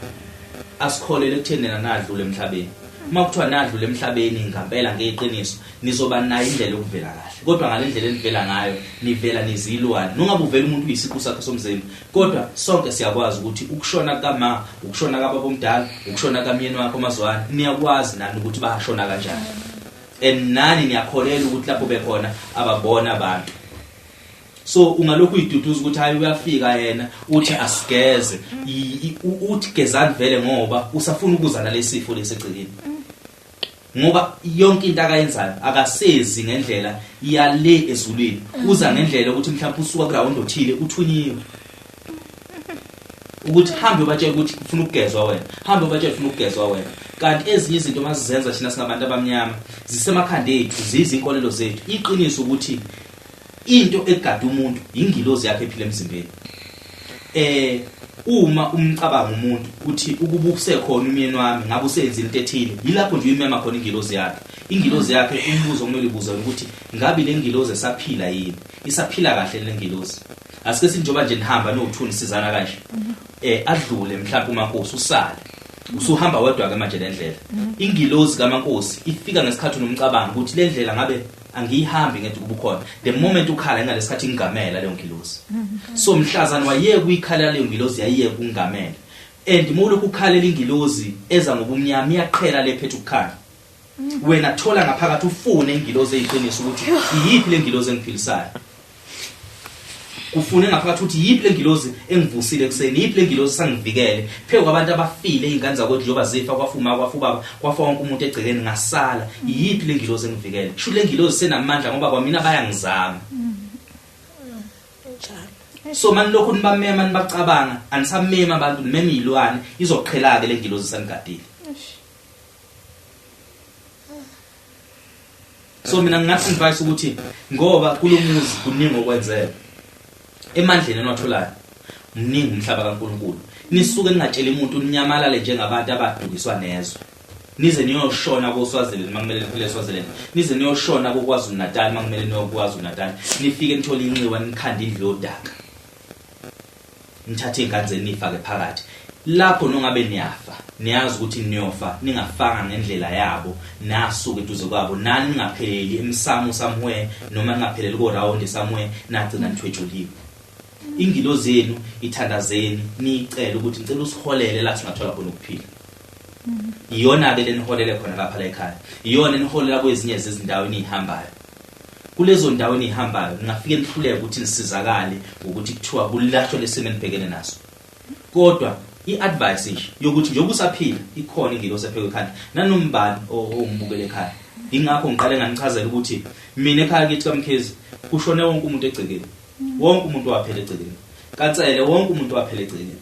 asikholele ekutheni nina nadlula emhlabeni. Uma kuthiwa nadlula emhlabeni ngempela ngeqiniso, nizoba nayo indlela yokuvela kahle. Kodwa ngale ndlela enivela ngayo, nivela nizilwane. Nongabe uvela umuntu uyisiqu sakhe somzimba, kodwa sonke siyakwazi ukuthi ukushona kama, ukushona kababa omdala, ukushona kamyeni wakho Mazwane, niyakwazi nani ukuthi bashona kanjani. And nani niyakholelwa ukuthi lapho bekhona ababona abantu. So ungalokhu uyiduduza ukuthi hayi uyafika yena uthi asigeze, uthi gezani vele ngoba usafuna ukuza nalesifo lesegcekeni. Ngoba yonke into akayenzayo akasezi ngendlela yale ezulwini, uza ngendlela ukuthi mhlawumbe usuka ground othile uthunyiwe ukuthi hambe ubatshele ukuthi ufuna ukugezwa wena, hambe ubatshele ufuna ukugezwa wena. Kanti ezinye izinto masizenza thina singabantu abamnyama zisemakhanda ethu, ziyizinkolelo zethu. Iqiniso ukuthi into egada umuntu ingilozi yakhe ephila emzimbeni. Uma umcabanga umuntu uthi ukuba usekhona umyeni wami ngabe usenza into ethile, yilapho nje uyimema khona ingilozi yakhe. Ingilozi yakhe umbuzo okumele ubuze ukuthi ngabe le ngilozi esaphila yini, isaphila kahle le ngilozi. Asike sithi njengoba nje nihamba nothuni sizana kanje, adlule mhlawumbe uMankosi usale usuhamba wedwa ke manje lendlela. Ingilozi kaMankosi ifika ngesikhathi unomcabango ukuthi le ndlela ngabe angiyihambi ngedwa kuba ukhona. The moment ukhala ngalesikhathi ingamela leyo ngilozi. So mhlazana wayeke uyikhalela leyo ngilozi, yayeke ukungamela. And uma ulokhu ukhalela ingilozi eza ngobumnyama, iyaqhela le phethe ukukhanya. Wena thola ngaphakathi ufune ingilozi eyiqiniso ukuthi iyiphi le ngilozi engiphilisayo. Ufune ngaphakathi ukuthi iyiphi le ngilozi engivusile ekuseni, iyiphi le ngilozi esangivikele. Phezu kwabantu abafile izingane zakwethu njengoba zifa, kwafa uma, kwafa ubaba, kwafa wonke umuntu egcekeni, ngasala. Iyiphi le ngilozi engivikele? Sho le ngilozi senamandla ngoba kwamina bayangizama. So mani lokhu nibamema nibacabanga, anisamema abantu, nimema izilwane, izoqhela ke le ngilozi sanigadile. So mina ngingathi advice ukuthi ngoba kulomuzi kuningi okwenzeka. Emandleni eniwatholayo mningi umhlaba kaNkulunkulu. Nisuke ningatsheli umuntu, ninyamalale njengabantu abadukiswa nezwe. Nize niyoshona koSwaziland makumele niphile eSwaziland, nize niyoshona koKwaZulu Natal makumele niyoKwaZulu Natal, nifike nithole inxiwa, nikhande indlu yodaka, nithathe iy'ngane zenu niy'fake phakathi lapho. Nongabe niyafa, niyazi ukuthi niyofa ningafanga ngendlela yabo, nasuka eduze kwabo, nani ningapheleli emsamo somewhere noma ningapheleli ko-round somewhere, nagcina nithwetshuliwe. Ingilozi yenu ithandazeni, niyicele ukuthi ngicela usiholele la singathola khona ukuphila. Iyona-ke leniholele khona lapha la ekhaya, iyona eniholela kwezinye zezindawo eniyihambayo. Kulezo ndawo eniyihambayo ningafike nihluleke ukuthi nisizakale ngokuthi kuthiwa kulahlwe lesimo enibhekene naso. Kodwa i-advice nje yokuthi njengoba usaphila, ikhona ingilosi ephekwe ekhanda nanombani ongibukele ekhaya. Ingakho ngiqale nganichazela ukuthi mina ekhaya kithi kaMkhize kushone wonke umuntu egcekeni, wonke umuntu waphela egcekeni kaNsele, wonke umuntu waphela egcekeni,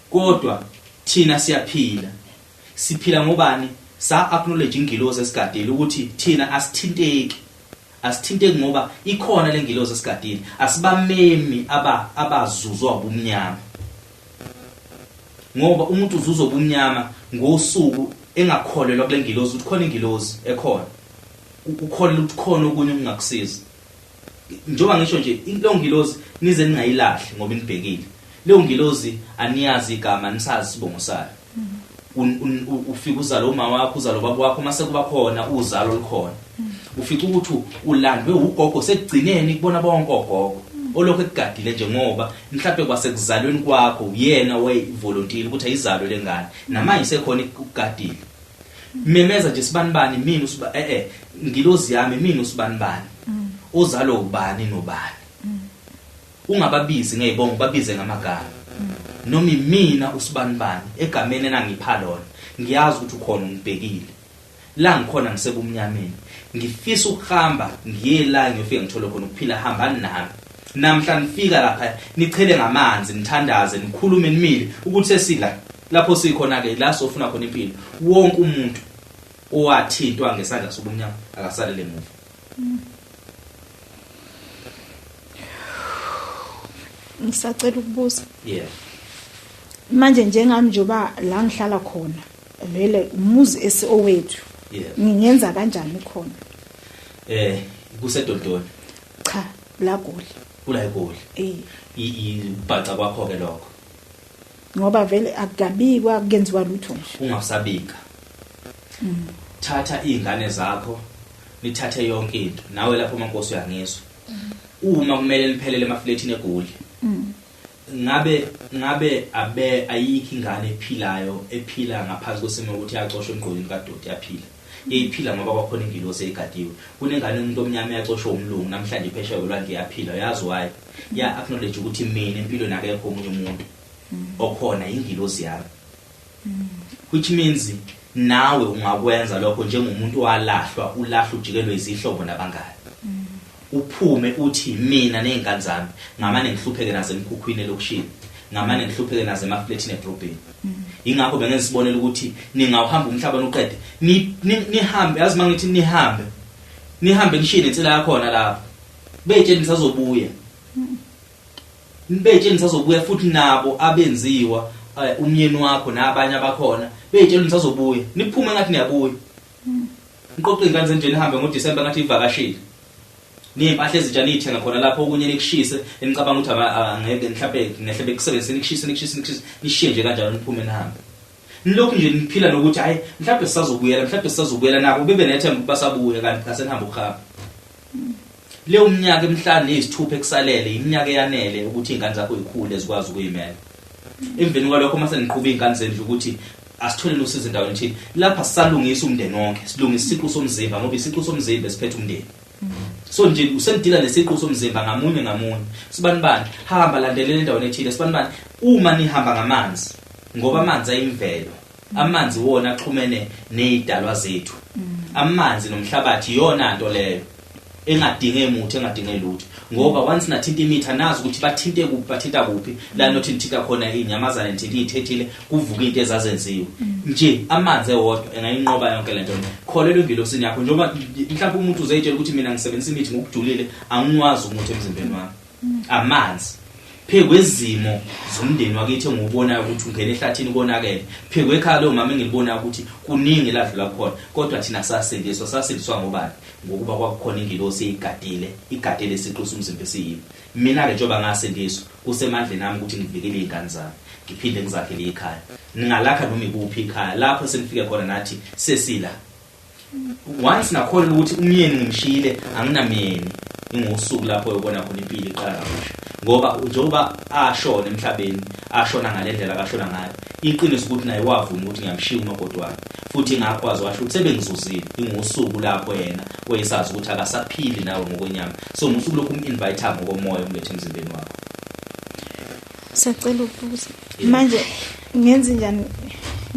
kodwa thina siyaphila. Siphila ngobani? Sa acknowledge ingilosi esigadile ukuthi thina asithinteki, asithinteki ngoba ikhona lengilosi esigadile. Asibamemi aba abazuzwa ubumnyama, ngoba umuntu uzuzwa ubumnyama ngosuku engakholelwa kule ngilosi ukuthi khona ingilosi ekhona, ukholelwa ukuthi khona okunye okungakusiza. Njengoba ngisho nje, leyo ngilosi nize ningayilahli ngoba inibhekile. Leyo ngilosi aniyazi igama, nisazi isibongo sayo. Ufika uzalo uma wakho, uzalo baba wakho, mase kuba khona uzalo olukhona, ufica ukuthi ulandwe ugogo sekugcineni kubona bonke ogogo olokhu ekugadile nje, ngoba mhlawumbe kwasekuzalweni kwakho uyena wayevolontiile ukuthi ayizalwe lengane, namanje isekhona ikugadile. Memeza nje, sibanibani, mina usiba ngilozi yami, mina usibanibani, ozalwa ubani nobani. Ungababizi ngezibongo, babize ngamagama. Noma imina usibanibani, egameni enangipha lona, ngiyazi ukuthi ukhona ungibhekile la ngikhona, ngisebumnyameni, ngifisa ukuhamba ngiye la ngiyofika ngithole khona ukuphila. Hambani nami namhla nifika lapha, nichele ngamanzi, nithandaze, nikhulume nimile ukuthi sesila lapho sikhona ke, la sofuna khona impilo. Wonke umuntu owathintwa ngesandla sobumnyama akasalele emuva. Ngisacela ukubuza. Yeah. Manje njengami, njengoba la ngihlala khona vele umuzi owethu, ngingenza kanjani khona? KuseDontoni? Cha, la Goli. Kula eGoli? Eh. Ibhaca kwakho ke lokho? Ngoba vele akukabikwa, kukenziwa lutho nje. Ungasabika, thatha izingane zakho, nithathe yonke into nawe lapho mankosi, uyangizwa? Uma kumele niphelele emafletini eGoli, ngabe abe ayikho ingane ephilayo ephila ngaphansi kwesimo ukuthi yacoshwa emgqonyeni kadoti, yaphila, iyiphila ngoba kwakhona ingilosi eyigadiwe. Kunengane umuntu omnyama eyacoshwa umlungu namhlanje iphesheya kolwandle, yaphila. Uyazi why? Ya acknowledge ukuthi mina empilweni akekho omunye umuntu okhona, ingilosi yami, which means nawe ungakwenza lokho njengomuntu walahlwa, ulahlwa ujikelwe izihlobo nabangani, uphume uthi mina nezingane zami ngamane ngihlupheke nazo emkhukhwini elokishini, ngamane ngihlupheke nazo emafletini edrobheni. Ingakho bengenza isibonelo ukuthi ningawuhamba umhlaba nuqede, nihambe, yazi mangithi nihambe, nihambe nishiye nensila yakhona lapho, beyitsheni nisazobuya, beyitsheni nisazobuya futhi. Nabo abenziwa umyeni wakho nabanye abakhona, beyitsheni nisazobuya, niphume ngathi niyabuya, niqoqe iy'ngane zenu nje, nihambe ngoDisemba ngathi ivakashile, niy'mpahla ezintsha niy'thenga khona lapho, okunye nikushise enicabanga ukuthi angeke mhlampe nehle bekusebenzise, nikushise, nikushise, nikushise, nishiye nje kanjalo, niphume nihambe. Nilokhu nje niphila nokuthi hayi, mhlawumbe sisazobuyela, mhlawumbe sisazobuyela, nabo bebe nethemba ukuthi basabuya, kanti cha, senihambe ukuhamba. Leyo minyaka emihlanu neyisithupha ekusalele iminyaka eyanele ukuthi iy'ngane zakho yikhule zikwazi ukuyimela. Emveni kwalokho uma seniqhuba iy'ngane zendlu ukuthi asitholeni usizo endaweni ethile, lapha sisalungisa umndeni wonke, silungisa isiqu somzimba, ngoba isiqu somzimba esiphethe umndeni. So nje usenidila nesiqu somzimba ngamunye ngamunye. Sibanibani, hamba, landelela endaweni ethile, sibanibani. Uma nihamba ngamanzi, ngoba amanzi ayimvelo, amanzi wona axhumene nezidalwa zethu, amanzi nomhlabathi, iyona nto leyo engadinge muthi, engadinge lutho, ngoba once nathinta imithi anazi ukuthi bathinte kuphi, bathinta kuphi la, nothi nithinta khona inyamazane, nithinta iy'thethile, kuvuka into ezazenziwe nje. Amanzi ewodwa engayinqoba yonke lento. Kholelwa engilosini yakho. Njengoba mhlawumbe umuntu uzeyitshela ukuthi mina ngisebenzisa imithi ngokujulile, angiwazi umuthi emzimbeni wami. Amanzi phezu kwezimo zomndeni wakithi engiwubonayo ukuthi ungena ehlathini konakele, phezu kwekhaya lowo mama engilibonayo ukuthi kuningi ladlula khona, kodwa thina sasindiswa. Sasindiswa ngobani? Ngokuba kwakukhona ingilosi eyigadile, igadele isiqu somzimba esiyibo. Mina-ke njengoba ngasindiswa, kusemandleni ami ukuthi ngivikele iy'ngane zami, ngiphinde ngizakhele ikhaya. Ningalakha noma ikuphi ikhaya lapho senifike khona nathi sesila. Once nakholelwa ukuthi umyeni ngimshiyile, anginamyeni, ingosuku lapho uyobona khona impilo iqala kabusha. Ngoba njengoba ashona emhlabeni, ashona ngale ndlela akashona ngayo, iqiniso ukuthi naye wavuma ukuthi ngiyamshiya umakoti wami. Futhi ingakho waze washo ukuthi sebengizuzile, ingosuku lapho yena wayesazi ukuthi akasaphili nawe ngokwenyama. So ngosuku lokhu um-invite ngokomoya umlethe emzimbeni wakho. Siyacela ukubuza. Manje ngenze njani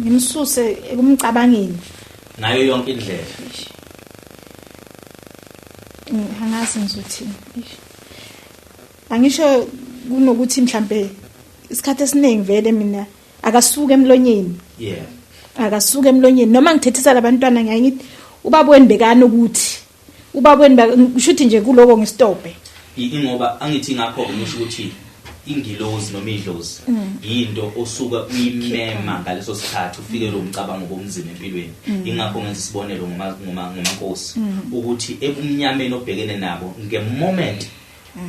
ngimsuse ekumcabangeni? Ngayo yonke indlela. Angazi ngizothini. Angisho kunokuthi mhlambe isikhathi esiningi vele mina akasuke emlonyeni. Yeah. Akasuke emlonyeni noma ngithethisa labantwana ngiyaye ngithi ubaba wenu bekani ukuthi ubaba wenu kushuthi nje kuloko ngistope. Ingoba angithi ngakho ngisho ukuthi ingilozi noma idlozi yinto osuka uyimema ngaleso sikhathi ufike lo mcabango bomzimba empilweni. Ingakho ngenza isibonelo ngomankosi ukuthi ebumnyameni obhekene nabo ngemoment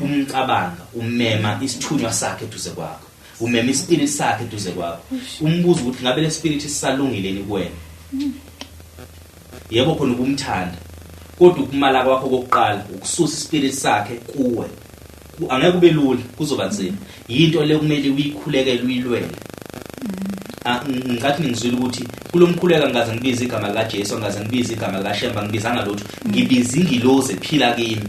umcabanga umema isithunywa sakhe eduze kwakho, umema ispirit sakhe eduze kwakho, umbuza ukuthi ngabe le spirit sisalungile ni kuwena. Yebo khona ubumthanda, kodwa ukumala kwakho kokuqala ukususa ispirit sakhe kuwe. Angeke kube lula, kuzoba nzima. Yinto le kumele uyikhulekele uyilwele. Ngicathi ngizwile ukuthi kulomkhuleka ngaze ngibize igama lika Jesu, ngaze ngibize igama lika Shemba, ngibizanga lutho, ngibiza ingilozi ephila kimi.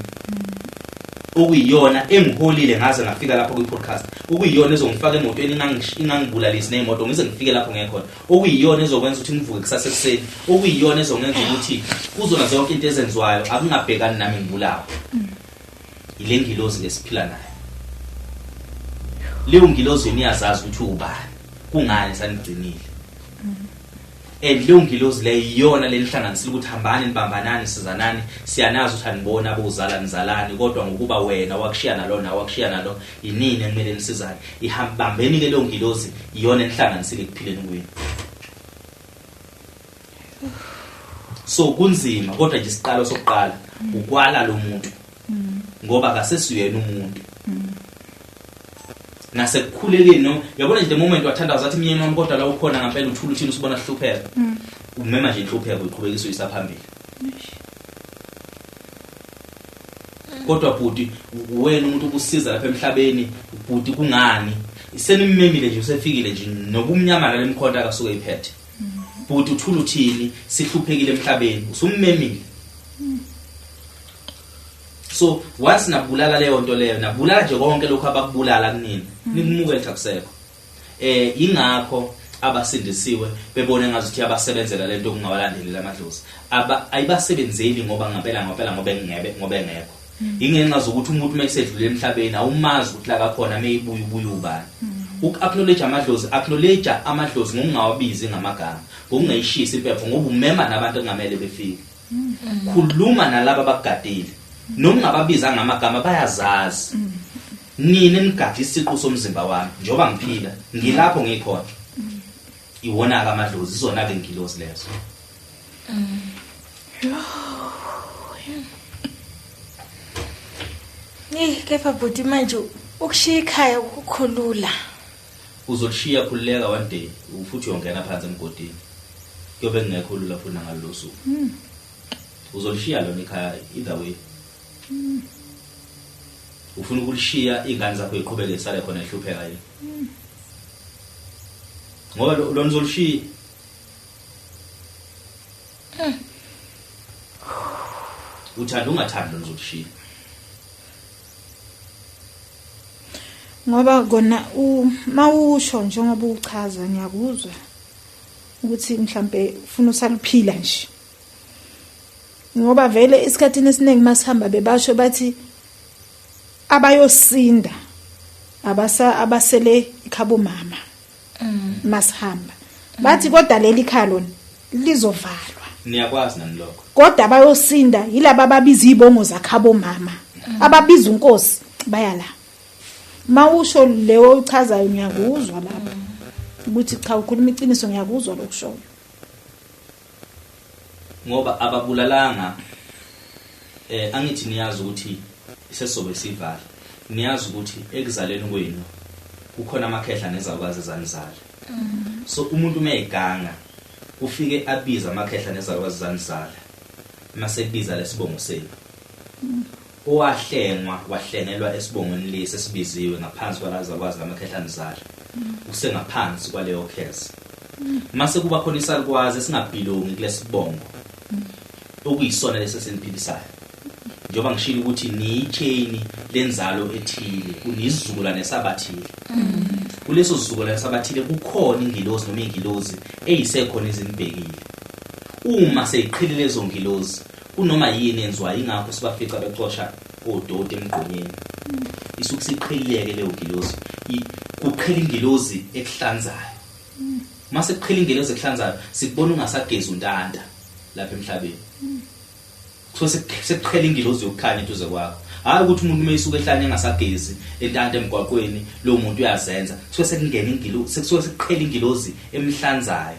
Okuyiyona engiholile ngaze ngafika lapho kwi-podcast, okuyiyona ezongifaka emotweni ingangibulalisi neyimoto ngize ngifike lapho ngekhona, okuyiyona ezokwenza ukuthi ngivuke kusasa ekuseni, okuyiyona ezongenza ukuthi kuzona zonke into ezenziwayo akungabhekani nami ngibulawe. Ile ngilozi lesiphila nayo. Leyo ngilozi niyazazi ukuthi ubani, kungani sanigcinile. And leyo ngilozi leyo iyona lenihlanganisile ukuthi hambani nibambanani sizanani, siyanazi ukuthi anibona abozala nizalani, kodwa ngokuba wena wakushiya nalo nawe wakushiya nalo, inini ekumele nisizane. Ihambambeni ke leyo ngilozi, iyona enihlanganisile ekuphileni kwenu. So kunzima, kodwa nje isiqalo sokuqala ukwala lo muntu ngoba akasesuyena umuntu. Nasekukhulekeni noma yabona nje the moment wathandaza wathi myeni wami kodwa la ukhona ngempela uthula uthini usibona sihlupheka, umema nje inhlupheko iqhubekisa uyisa phambili. Kodwa bhuti wena umuntu ukusiza lapha emhlabeni bhuti, kungani senimemile nje usefikile nje nobumnyama nalemkhonto akasuke iphethe. Bhuti uthula uthini sihluphekile emhlabeni, usummemile. So once nabulala leyo nto leyo, nabulala nje konke lokho abakubulala kunini, nikumukele ukuthi akusekho. Ingakho abasindisiwe bebone ngazuthi abasebenzela lento kungawalandeli lamadlozi. Ayibasebenzeli ngoba ngempela ngempela ngoba engebe ngoba engekho. Ingenxa zokuthi umuntu mayesedlule emhlabeni awumazi ukuthi la kakhona mayebuya ubuya ubani. Uku-acknowledge amadlozi, acknowledge amadlozi ngokungawabizi ngamagama, ngokungayishisi impepho, ngoba umema nabantu okungamele befike. Khuluma nalabo abakugadile, noma ungababiza ngamagama bayazazi. Nina enigade isiqu somzimba wami njengoba ngiphila, ngilapho ngikhona. Iwona-ke amadlozi, izona-ke ingilozi lezo. Kepha bhuti manje ukushiya ikhaya kukhulula. Uzolishiya khululeka one day, futhi uyongena phansi emgodini. Kuyobe kungekho lula futhi nangalolo suku. Uzolishiya lona ikhaya either way. Ufuna ukulishiya ingane zakho iqhubeke isale khona ihlupheka yini? Ngoba lona uzolishiya. Uthanda ungathandi lona uzolishiya. Ngoba kona mawusho njengoba uchaza ngiyakuzwa ukuthi mhlambe ufuna usaliphila nje. Ngoba vele isikhathini esiningi masihamba bebasho bathi abayosinda abasele ikhabo mama. Masihamba bathi kodwa leli khaya lona lizovalwa. Niyakwazi nani lokho? Kodwa abayosinda yilaba ababiza izibongo zakhabo mama, ababiza unkosi baya la. Mawusho leyo uchazayo ngiyakuzwa lapha ukuthi cha, ukhuluma iqiniso, ngiyakuzwa lokushoyo. Ngoba ababulalanga, angithi niyazi ukuthi sesobe sivala, niyazi ukuthi ekuzaleni kwenu kukhona amakhehla nezalukazi ezanizala. So umuntu uma eganga ufike abiza amakhehla nezalukazi zanizala, mase kubiza lesibongo senu. Owahlengwa wahlengelwa esibongweni lesi esibiziwe ngaphansi kwalazalukwazi lamakhehla nizala, usengaphansi kwaleyo curse. Mase kuba khona isalukwazi esingabelongi kulesibongo okuyisona lesi esiniphilisayo, njengoba ngishilo ukuthi niyi-chain lenzalo ethile, kunisizukulwane sabathile. Kuleso sizukulwane sabathile kukhona ingilozi noma ingilozi eyisekhona izinibhekile. Uma seyiqhelile lezo ngilozi, kunoma yini enziwayo, ingakho sibafica becosha odoti emgqonyeni. Isuke siqhelileke leyo ngilozi, kuqhela ingilozi ekuhlanzayo. Mase kuqhela ingilozi ekuhlanzayo, sikubona ungasagezi untanta lapha emhlabeni. Kusuke sekuqhela ingilozi yokukhanya eduze kwakho. Hayi ukuthi umuntu uma esuka ehlane engasagezi entanta emgwaqweni, lo muntu uyazenza. Kusuke sekungena ingilozi, sekusuke sekuqhela ingilozi emhlanzayo.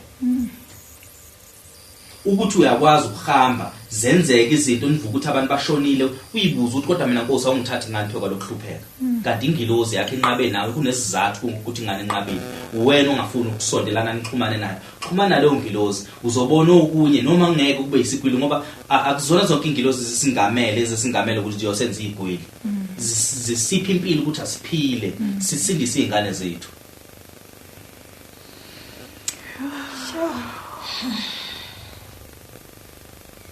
Ukuthi uyakwazi ukuhamba, zenzeke izinto, nivuka ukuthi abantu bashonile, uyibuza ukuthi kodwa mina Nkosi awungithathi ngani phezu kwalokuhlupheka. Kanti ingilozi yakhe inqabe nawe, kunesizathu ukuthi ingane inqabile. Wena ongafuni ukusondelana nixhumane nayo, xhumana naleyo ngilozi, uzobona okunye, noma ngeke kube isigwili, ngoba akuzona zonke ingilozi zisingamele, ezisingamele ukuthi ziyosenza igwili. Zisipha impilo ukuthi asiphile, sisindise izingane zethu.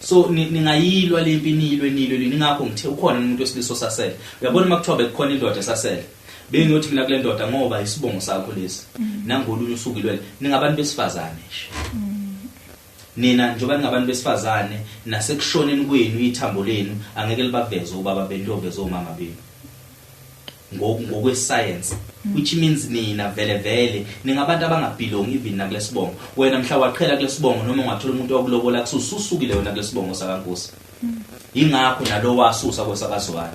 So ningayilwa lempi, nilwe nilwe, ningakho ngithe ukhona umuntu wesilisa osasele. Uyabona uma kuthiwa bekukhona indoda esasele, bengiyothi mina kule ndoda, ngoba isibongo sakho lesi, nangolunye usuku ilwele. Ningabantu besifazane nje nina, njengoba ningabantu besifazane, nasekushoneni kwenu ithambo lenu angeke libaveze ubaba benu, liyoveza omama benu ngokwe-science, which means nina vele vele ningabantu abangabelongi even nakulesibongo. Wena mhla waqhela kulesibongo, noma ungathola umuntu wakulobola, kusususukile wena kulesibongo sakaNkosi. Ingakho nalo wasusa kwesakazwana,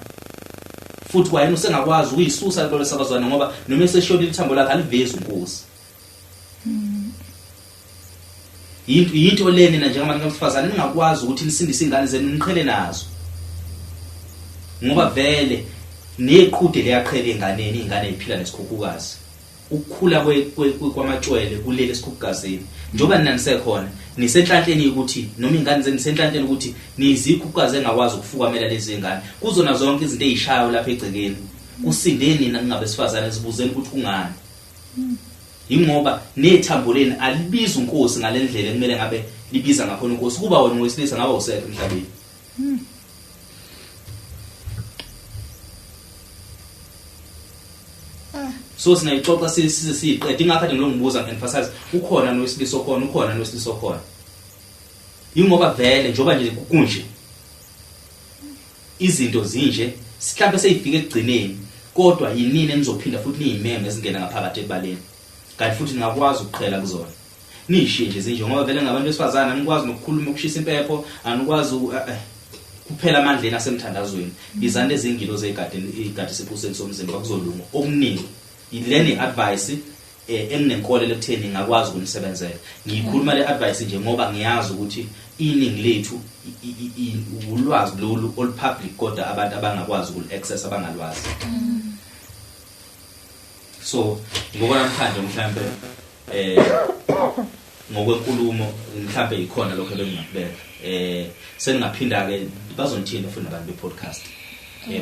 futhi kwayena usengakwazi ukuyisusa kwesakazwana, ngoba noma eseshonile ithambo lakhe alivezi uNkosi. Yinto leni na njengabantu besifazane ningakwazi ukuthi nisindise ingane zenu, niqhele nazo, ngoba vele neqhude liyaqhela enganeni. Ingane iphila nesikhukhukazi, ukukhula kwamatshwele kulele esikhukukazini. Njengoba nina nisekhona, nisenhlanhleni ukuthi noma ingane zenu nisenhlanhleni ukuthi niyizikhukhukazi engakwazi ukufukamela lezi ngane kuzona zonke izinto ezishayo lapha egcekeni. Kusinde nina ningabesifazane, sibuzeni ukuthi kungani. Ingoba nethambo leni alibiza uNkosi ngalendlela ekumele ngabe libiza ngakhona uNkosi. Kuba wena ngowesilisa ngabe usekho emhlabeni. So singayixoxa size siyiqede. Ingakho kade ngilongibuza, ngi-emphasize, ukhona nowesilisa okhona, ukhona nowesilisa okhona, ingoba vele njengoba nje kunje izinto zinje, mhlawumbe seyifike ekugcineni, kodwa yinini enizophinda futhi niyimeme ezingena ngaphakathi ekubaleni, kanti futhi ningakwazi ukuqhela kuzona, niyishiye nje zinje, ngoba vele ngabantu besifazane anikwazi nokukhuluma ukushisa impepho, anikwazi kuphela amandleni asemthandazweni. Bizani lezi ngilozi ey'gade igade siphuseni somzimba, kuzolunga okuningi. Leni advice enginenkolelo ekutheni ngingakwazi ukunisebenzela. Ngiyikhuluma le advice nje ngoba ngiyazi ukuthi iningi lethu ulwazi lolu olu-public, kodwa abantu abangakwazi ukulu-access, abangalwazi. So ngokwanamhlanje mhlambe ngokwenkulumo mhlambe ikhona lokho ebengingakubeka. Sengingaphinda ke, bazonithinta futhi nabantu be-podcast.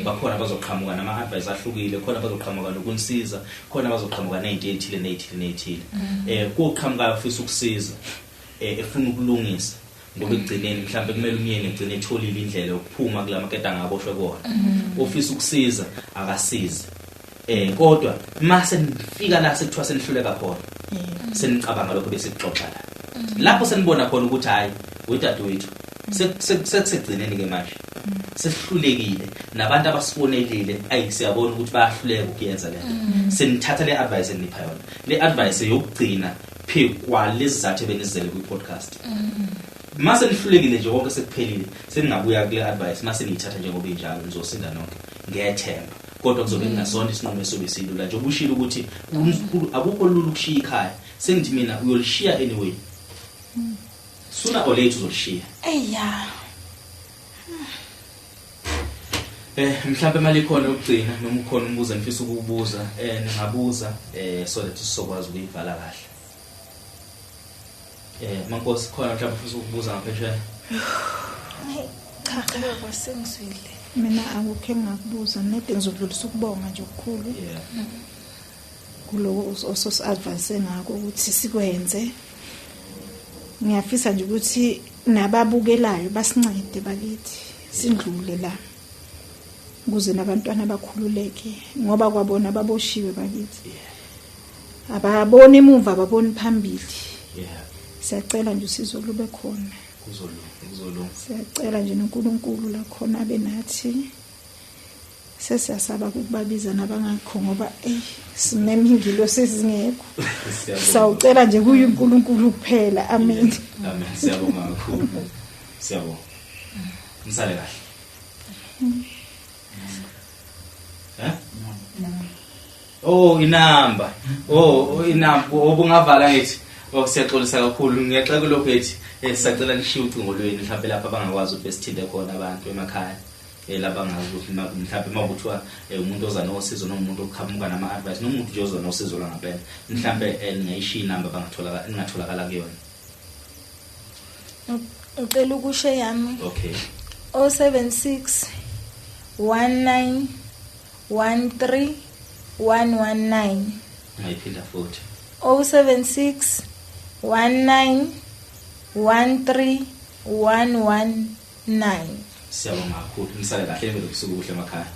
Bakhona bazoqhamuka nama advice ahlukile, khona bazoqhamuka nokunisiza, khona bazoqhamuka nezinto ezithile nezithile nezithile. Kuqhamuka ufisa ukusiza, efuna ukulungisa, ngoba ekugcineni mhlawumbe kumele umyeni egcine etholile indlela yokuphuma kulama ketanga aboshwe kona. Ofisa ukusiza akasize, kodwa mase nifika la sekuthiwa senihluleka khona, senicabanga lokho bese kuxoxa la, lapho senibona khona ukuthi hayi wedadewethu, sekusekugcineni ke manje, sesihlulekile, nabantu abasifonelile ayi siyabona ukuthi bayahluleka ukuyenza lento. Senithatha le advice enipha yona, le advice yokugcina phezu kwalezizathu ebenizele kwi-podcast. Mase nihlulekile nje, konke sekuphelile, seningabuya kule advice. Mase niyithatha njengoba injalo, nizosinda nonke, ngiyethemba. Kodwa kuzobe kungasona isinqumo esobe silula nje ubushilo ukuthi akukho lula ukushiya ikhaya. Sengithi mina uyolishiya anyway, sooner or later uzolishiya. Eya. Mhlawumbe imali ikhona yokugcina noma ukhona umbuzo enifisa ukuwubuza, ningabuza so that sizokwazi ukuyivala kahle. Mankosi, khona mhlawumbe ufisa ukubuza ngaphesheya? Cha, baba, sengizwile. Mina akukho engingakubuza, nede ngizodlulisa ukubonga nje okukhulu kuloko ososi-advise ngako ukuthi sikwenze. Ngiyafisa nje ukuthi nababukelayo basincede bakithi, sindlule la ukuze nabantwana bakhululeke, ngoba kwabona baboshiwe bakithi, ababoni emuva, ababoni phambili. Siyacela nje usizo lube khona. Kuzolunga, kuzolunga. Siyacela nje noNkulunkulu la khona abe nathi. Sesiyasaba ukubabiza nabangakho ngoba simema ingilo sezingekho. Siyabonga. Sawucela nje kuye uNkulunkulu kuphela. Amen. Amen. Siyabonga kakhulu. Siyabonga. Nisale kahle. Eh? Oh, inamba. Oh, inamba. Obungavala ngithi. Oh, siyaxolisa kakhulu. Ngiyaxaka kulokho ethi sisacela nishiye ucingo lwenu mhlawumbe lapha abangakwazi ukuthi besithinte khona abantu emakhaya. Labangazi ukuthi mhlawumbe mawukuthiwa umuntu oza nosizo noma umuntu oqhamuka nama advice noma umuntu nje oza nosizo lwangempela. Mhlawumbe ningayishiya inamba abangatholakala ningatholakala kuyona. Ngicela ukusho yami. Okay. 076 19 13 119. Ngayiphinda futhi. 076 19 13 119. Siyabonga kakhulu. Nisale kahle, nibe nobusuku obuhle emakhaya.